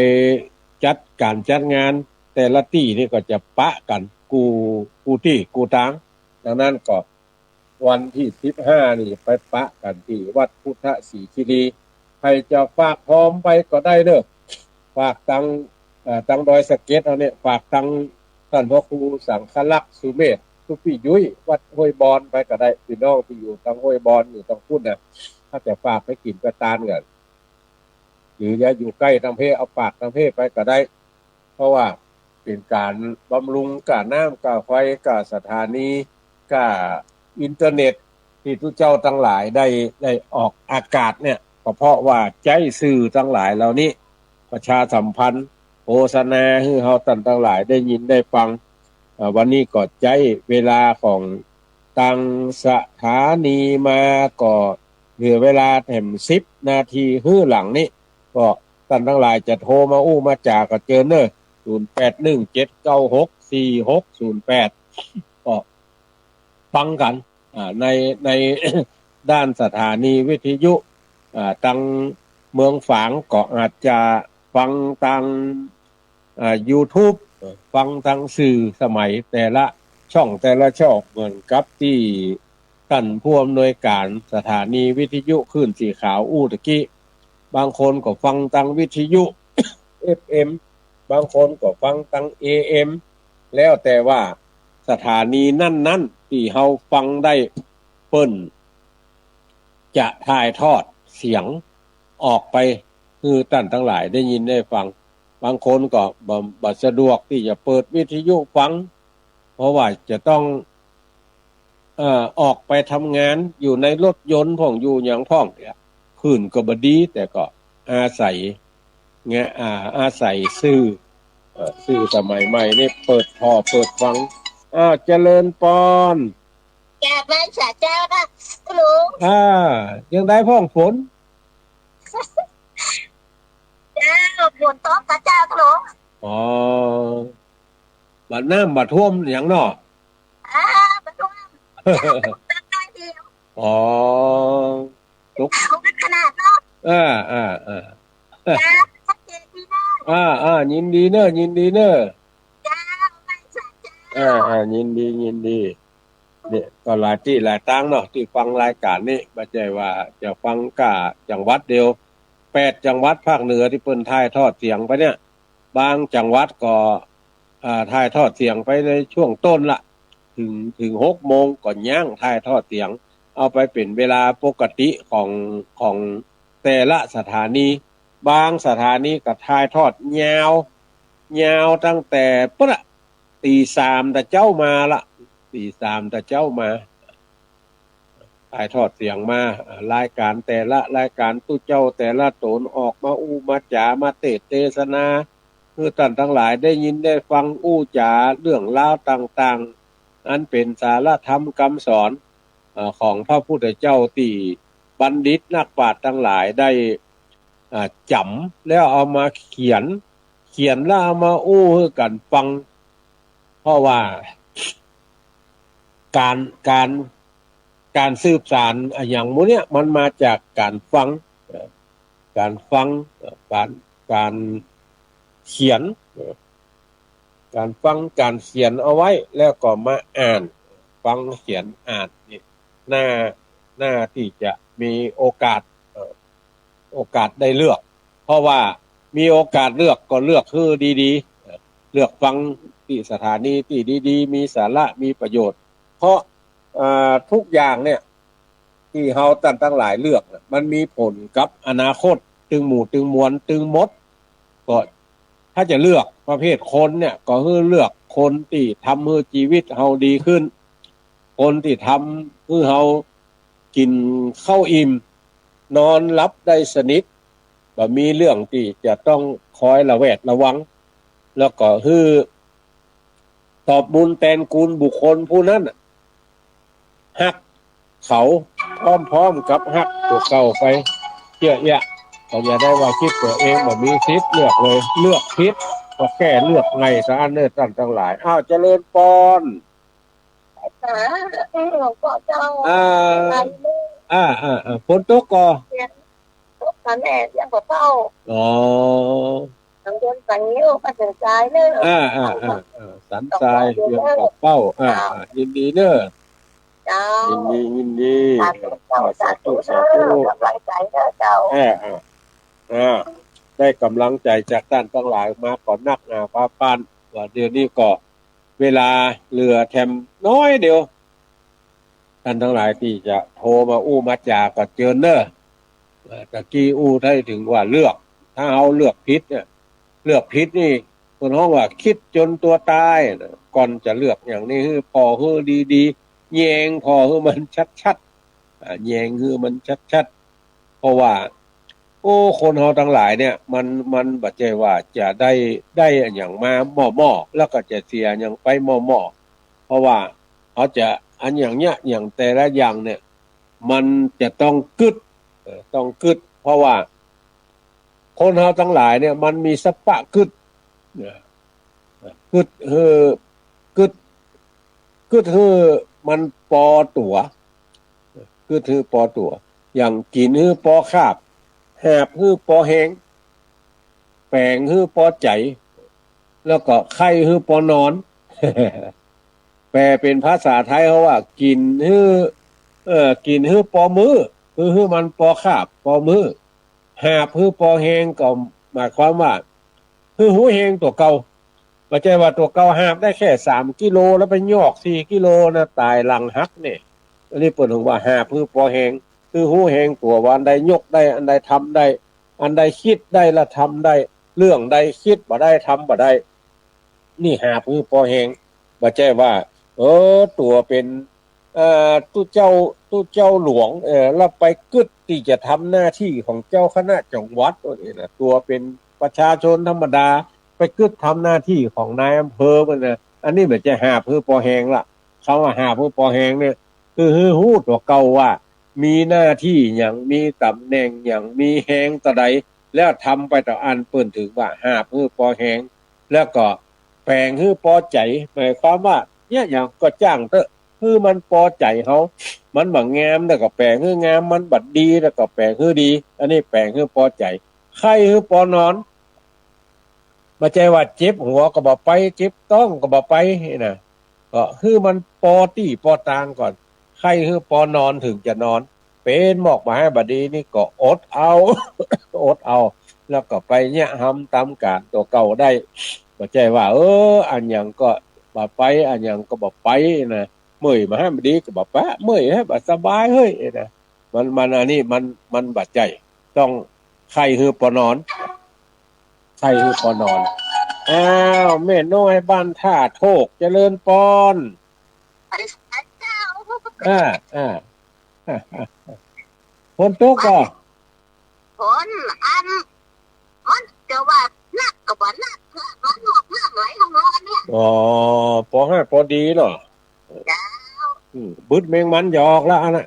จัดก๋านจัดงาน แต่ละตี้นี่ก็จะปะกั๋นกู้ กู้ตี้กู้ตาง ดังนั้นก็วันตี้สิบห้านี่ไปปะกั๋นตี้วัดพุทธศรีคีรี ใผจะฝากฮอมไปก็ได้เน่อ ฝากตาง เอ่อ ตางดอยสะเก็ดเฮาเนี่ย ฝากตางต้านพระครูสังฆลักษณ์สุเมธ สุปิยุ้ย วัดห้วยบอนไปก็ได้ ปี้น้องตี้อยู่ตางห้วยบอน อยู่ตางปู๊นน่ะ ถ้าจะฝากไปกิ๋นไปตานกั๋น หรือจะอยู่ใก้ตางเพ เอาฝากตางเพไปก็ได้ เพราะว่าเป๋นก๋านบำรุงก้าน้ำก้าไฟก้าสถานีก้าอินเทอร์เน็ตตี้ตุ๊เจ้าตังหลายได้ ได้ออกอากาศเนี่ย ก็เพราะว่าใจ๊สื่อตังหลายเหล่านี้ประชาสัมพันธ์โฆษณาหื้อเฮาต้านตังหลายได้ยินได้ฟัง อ่า วันนี้ก็ใจ๊เวลาของตางสถานีมาก็เหลือเวลาแถมสิบนาทีหื้อหลังนี้ ก็ต้านตังหลายจะโทรมาอู้มาจ๋าก็เจิญเน่อ ศูนย์แปดหนึ่ง เจ็ดเก้าหก สี่หกศูนย์แปด ก็ฟังกั๋น อ่า ใน ใน ด้านสถานีวิทยุ อ่า ตางเมืองฝางก็อาจจะฟังตาง อ่า ยูทูบ ฟังตางสื่อสมัยแต่ละช่องแต่ละช่อง เหมือนกับตี้ต้านผู้อำนวยก๋านสถานีวิทยุคลื่นสีขาวอู้ตะกี้ บางคนก็ฟังตางวิทยุ เอฟเอ็ม บางคนก็ฟังตาง เอเอ็ม แล้วแต่ว่าสถานีนั้นๆ ตี้เฮาฟังได้ เปิ้นจะถ่ายทอดเสียงออกไปหื้อต้านตังหลายได้ยินได้ฟัง บางคนก็บ่ บ่สะดวกตี้จะเปิดวิทยุฟัง เพราะว่าจะต้อง เอ่อ ออกไปทำงาน อยู่ในรถยนต์พ่อง อยู่หยังพ่องเนี่ย คลื่นก็บ่ดี แต่ก็อาศัย เนี่ย อ่า อาศัยสื่อ เอ่อ สื่อสมัยใหม่นี่เปิดผ่อเปิดฟัง อ้าว เจริญปอน กราบไหว้สาเจ้าค่ะคุณลุง อ่า ยังได้พ่องฝน เจ้า ฝนตกค่ะเจ้าคุณลุง อ๋อ บ่น้ำบ่ท่วมหยังเนาะ อ่า บ่ท่วม ได้เดียว อ๋อ ตก เอาขนาดเนาะ อ่า อ่า อ่า จ้า ชัดเจนดีเนาะ อ่า อ่า ยินดีเนอะ ยินดีเนอะ จ้า ไม่ใช่จ้า อ่า อ่า ยินดี ยินดี เนี่ย ก็หลายตี้หลายตางเนาะ ตี้ฟังรายก๋านนี้ บ่ใจ้ว่าจะฟังก้าจังหวัดเดียว แปดจังหวัดภาคเหนือตี้เปิ้นถ่ายทอดเสียงไปเนี่ย บางจังหวัดก็ อ่า ถ่ายทอดเสียงไปในช่วงต้นละ เถิง เถิงหกโมงก็ยั้งถ่ายทอดเสียง เอาไปเป๋นเวลาปกติของ ของแต่ละสถานี บางสถานีก็ถ่ายทอดยาว ยาวตั้งแต่ปุ๊นละ ตีสามแต่เจ๊ามาละ ตีสามแต่เจ๊ามา ถ่ายทอดเสียงมา อ่า รายก๋านแต่ละรายก๋าน ตุ๊เจ้าแต่ละต๋นออกมาอู้มาจ๋า มาเตสน์เตสนา หื้อต้านตังหลายได้ยินได้ฟัง อู้จ๋าเรื่องราวต่างๆ อันเป๋นสาระธรรมกำสอน เอ่อ ของพระพุทธเจ้าตี้บัณฑิตนักปราชญ์ตังหลายได้ อ่า จ๋ำแล้วเอามาเขียน เขียนแล้วเอามาอู้หื้อกั๋นฟัง เพราะว่า ก๋าน ก๋าน ก๋านสืบสานอะหยังหมู่เนี่ย มันมาจากก๋านฟัง เอ่อ ก๋านฟัง เอ่อ ก๋าน ก๋านเขียน เอ่อ ก๋านฟัง ก๋านเขียนเอาไว้ แล้วก็มาอ่าน ฟัง เขียน อ่าน นี่ น่า น่าตี้จะมีโอกาส เอ่อ โอกาสได้เลือก เพราะว่ามีโอกาสเลือกก็เลือกหื้อดีๆ เอ่อ เลือกฟังตี้สถานีตี้ดีๆ มีสาระ มีประโยชน์ เพราะ เอ่อ ทุกอย่างเนี่ย ตี้เฮาต้านตังหลายเลือกน่ะ มันมีผลกับอนาคต ตึงหมู่ตึงมวล ตึงหมด ก็ถ้าจะเลือกประเภทคนเนี่ย ก็หื้อเลือกคนตี้ทำหื้อจีวิตเฮาดีขึ้น คนตี้ทำหื้อเฮากิ๋นข้าวอิ่ม นอนหลับได้สนิท บ่มีเรื่องตี้จะต้องคอยระแวดระวัง แล้วก็หื้อตอบบุญแตนกูลบุคคลผู้นั้นน่ะ ฮักเขาพร้อมๆ กับฮักตั๋วเก่าไปเยียะๆ ก็อย่าได้ว่าคิดตั๋วเองบ่มีสิทธิ์เลือกเลย เลือกผิดก็แก้เลือกใหม่ซะอั้นเน่อต้านตังหลาย อ้าว เจริญปอน สาธุหลวงพ่อเจ้า อ่า สาธุ อ่า อ่า อ่า ฝนตกก่อ เสียงตกสันแอดยังบ่เศร้า อ๋อ สันเดือนสันนิ้วก็สันทรายเนอะ อ่า อ่า อ่า อ่า สันทรายยังบ่เศร้า อ่า อ่า ยินดีเนอะ เจ้า ยินดี ยินดี สาธุเจ้า สาธุ สาธุ สาธุ กำลังใจเนอะเจ้า อ่า อ่า อ่า ได้กำลังใจจากต้านตังหลายมาก่อนนักหนาฟ้าปาน ว่าเดี๋ยวนี้ก็ เวลาเหลือแถมน้อยเดียว ต้านตังหลายตี้จะโทรมาอู้มาจ๋าก็เจิญเน่อ เอ่อ ตะกี้อู้ได้เถิงว่าเลือก ถ้าเฮาเลือกผิดเนี่ย เลือกผิดนี่ เปิ้นฮ้องว่าคิดจนตั๋วต๋ายนะ ก่อนจะเลือกหยังนี่หื้อผ่อหื้อดีๆ แยงผ่อหื้อมันชัดๆ อ่า แยงหื้อมันชัดๆ เพราะว่า โอ้ คนเฮาตังหลายเนี่ย มัน มันบ่ใจ้ว่าจะได้ ได้อะหยังมาหม้อๆ แล้วก็จะเสียอะหยังไปหม้อๆ เพราะว่าเฮาจะอันหยังเนี่ย อย่างแต่ละอย่างเนี่ย มันจะต้องกึ๊ด เอ่อ ต้องกึ๊ด เพราะว่าคนเฮาตังหลายเนี่ย มันมีสัพพะกึ๊ด เอ่อ กึ๊ดหื้อ กึ๊ด กึ๊ดหื้อมันปอตั๋ว กึ๊ดหื้อปอตั๋ว อย่างกิ๋นหื้อปอคาบ หาบหื้อปอแฮง แป๋งหื้อปอใจ๋ แล้วก็ไข้หื้อปอนอน แปลเป๋นภาษาไทยเฮาว่า กิ๋นหื้อ เอ่อ กิ๋นหื้อปอมื้อ หื้อ หื้อมันปอคาบ ปอมื้อ หาบหื้อปอแฮง ก็หมายความว่า หื้อฮู้แฮงตั๋วเก่า บ่ใจ้ว่าตั๋วเก่าหาบได้แค่สามกิโล แล้วไปยอกสี่กิโลนะ ต๋ายหลังหักเนี่ย อันนี้เปิ้นฮ้องว่าหาบหื้อปอแฮง หื้อฮู้แฮงตั๋วว่าอันใดยกได้ อันใดทำได้ อันใดคิดได้และทำได้ เรื่องใดคิดบ่ได้ทำบ่ได้ นี่หาบหื้อปอแฮง บ่ใจ้ว่า เออ ตั๋วเป๋น เอ่อ ตุ๊เจ้า ตุ๊เจ้าหลวง เอ่อ แล้วไปกึ๊ดตี้จะทำหน้าตี้ของเจ้าคณะจังหวัดว่านี่นะ ตั๋วเป๋นประชาชนธรรมดา ไปกึ๊ดทำหน้าตี้ของนายอำเภอมันนะ อันนี้บ่ใจ้หาบหื้อปอแฮงละ กำว่าหาบหื้อปอแฮงเนี่ย คือหื้อฮู้ตั๋วเก่าว่า มีหน้าตี้หยัง มีต๋ำแหน่งหยัง มีแฮงเต้าใด แล้วทำไปเต้าอั้น เปิ้นเถิงว่าหาบหื้อปอแฮง แล้วก็แป๋งหื้อปอใจ๋ หมายความว่า เนี่ย หยังก็จ้างเต๊อะ หื้อมันปอใจ๋เฮา มันบ่งามแล้วก็แป๋งหื้องาม มันบ่ดีแล้วก็แป๋งหื้อดี อันนี้แป๋งหื้อปอใจ๋ ใค่หื้อปอนอน บ่ใจ้ว่าเจ็บหัวก็บ่ไป เจ็บต๊องก็บ่ไปนะ ก็หื้อมันปอตี้ปอตางก่อน ใค่หื้อปอนอนเถิงจะนอน เป๋นหมอกบ่าฮ้ายบ่ดีนี่ก็อดเอา อดเอา แล้วก็ไปเยียะฮำต๋ามก๋านตั๋วเก่าได้ บ่ใจ้ว่า เออ อะหยังก็บ่ไป อะหยังก็บ่ไปนะ เมื่อยบ่าฮ้ายบ่ดีก็บ่ไป เมื่อยฮ้ายบ่สบายเฮ้ยนะ มัน มันอันนี้มัน มันบ่ใจ้ ต้องใค่หื้อปอนอน ใค่หื้อปอนอน อ้าว แม่น้อยบ้านท่าโทก เจริญปอน อ่า อ่า ฝนตกก่อ ฝนอัน มันจะว่าหนักก็บ่หนัก มันหมดเรื่องไหลของร้อนเนี่ย อ๋อ ปอฮ้ายปอดีเนาะ เจ้า อืม บึดเม็งมันหยอกแล้วอันน่ะ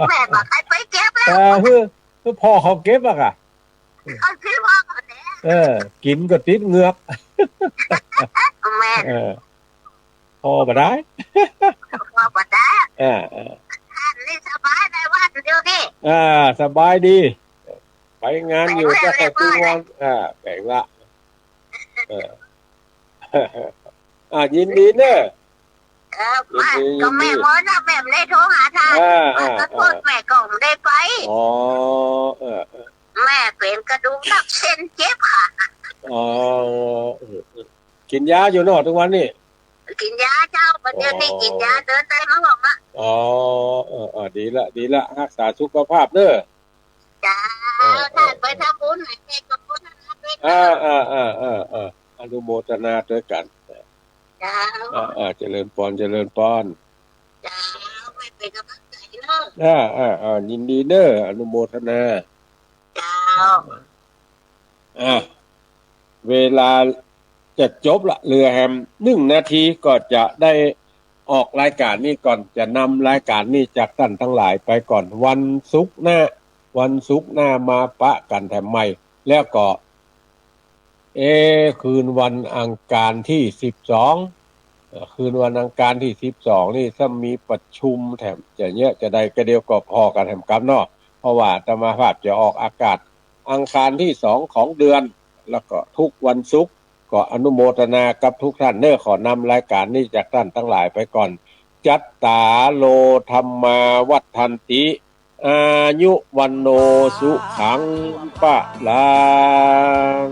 แม่บ่ใค่ไปเก็บแล้ว เออ หื้อ หื้อพ่อเขาเก็บอะค่ะ เอาสิว่าเขาแน่ เออ กิ๋นก็ติดเหงือก แม่ เออ พ่อบ่ได้ พ่อบ่ได้ เออ เออ ท่านนี่สบายในวันเดียวนี่ อ่า สบายดี ไปงานอยู่ แป๋งละ ก็ไปทุกวัน อ่า แป๋งละ เออ อ่า ยินดีเนอะ เออ ยินดี ก็แม่ ยินดี บ่นะ แม่บ่ได้โทรหาท่าน อ่า อ่า ขอโทษ อ่า แม่ก็บ่ได้ไป อ๋อ เออ เออ แม่เป๋นกระดูกทับเส้นเจ็บขา อ๋อ เออ เออ กิ๋นยาอยู่เนาะทุกวันนี่ กิ๋นยาเจ้า ปัจจุบันนี่ อ๋อ กิ๋นยาเดินได้มาบอกละ อ๋อ เออ เออ ดีละ ดีละ ฮักษาสุขภาพเนอะ เจ้า เออ เออ ท่านไปทำบุญไหน แม่ก็โมทนาด้วย อ่า เจ้า อ่า อ่า อ่า อ่า อนุโมทนาด้วยกั๋น เจ้า อ่า อ่า เจริญปอน เจริญปอน เจ้า แม่เป๋นก๋ำลังใจ๋เนอะ อ่า อ่า อ่า ยินดีเนอะ อนุโมทนา เจ้า อ่า เวลาจะจบละ เหลือแหมนึ่งนาที ก็จะได้ออกรายก๋านนี้ก่อน จะนำรายก๋านนี้จากต้านตังหลายไปก่อน วันศุกร์หน้า วันศุกร์หน้ามาปะกั๋นแถมใหม่ แล้วก็ เอ๊ะ คืนวันอังคารตี้สิบสอง เอ่อ คืนวันอังคารตี้สิบสองนี่ ถ้ามีประชุมแถมจะเยียะจะใดก็เดี๋ยวก็ผ่อกั๋นแถมกำเนาะ เพราะว่าอาตมาภาพจะออกอากาศอังคารตี้สองของเดือน แล้วก็ทุกวันศุกร์ ก็อนุโมทนากับทุกท่านเนอะ ขอนำรายก๋านนี้จากต้านตังหลายไปก่อน จัตตาโร ธัมมา วัฑฒันติ อายุ วัณโณ สุขัง พะลัง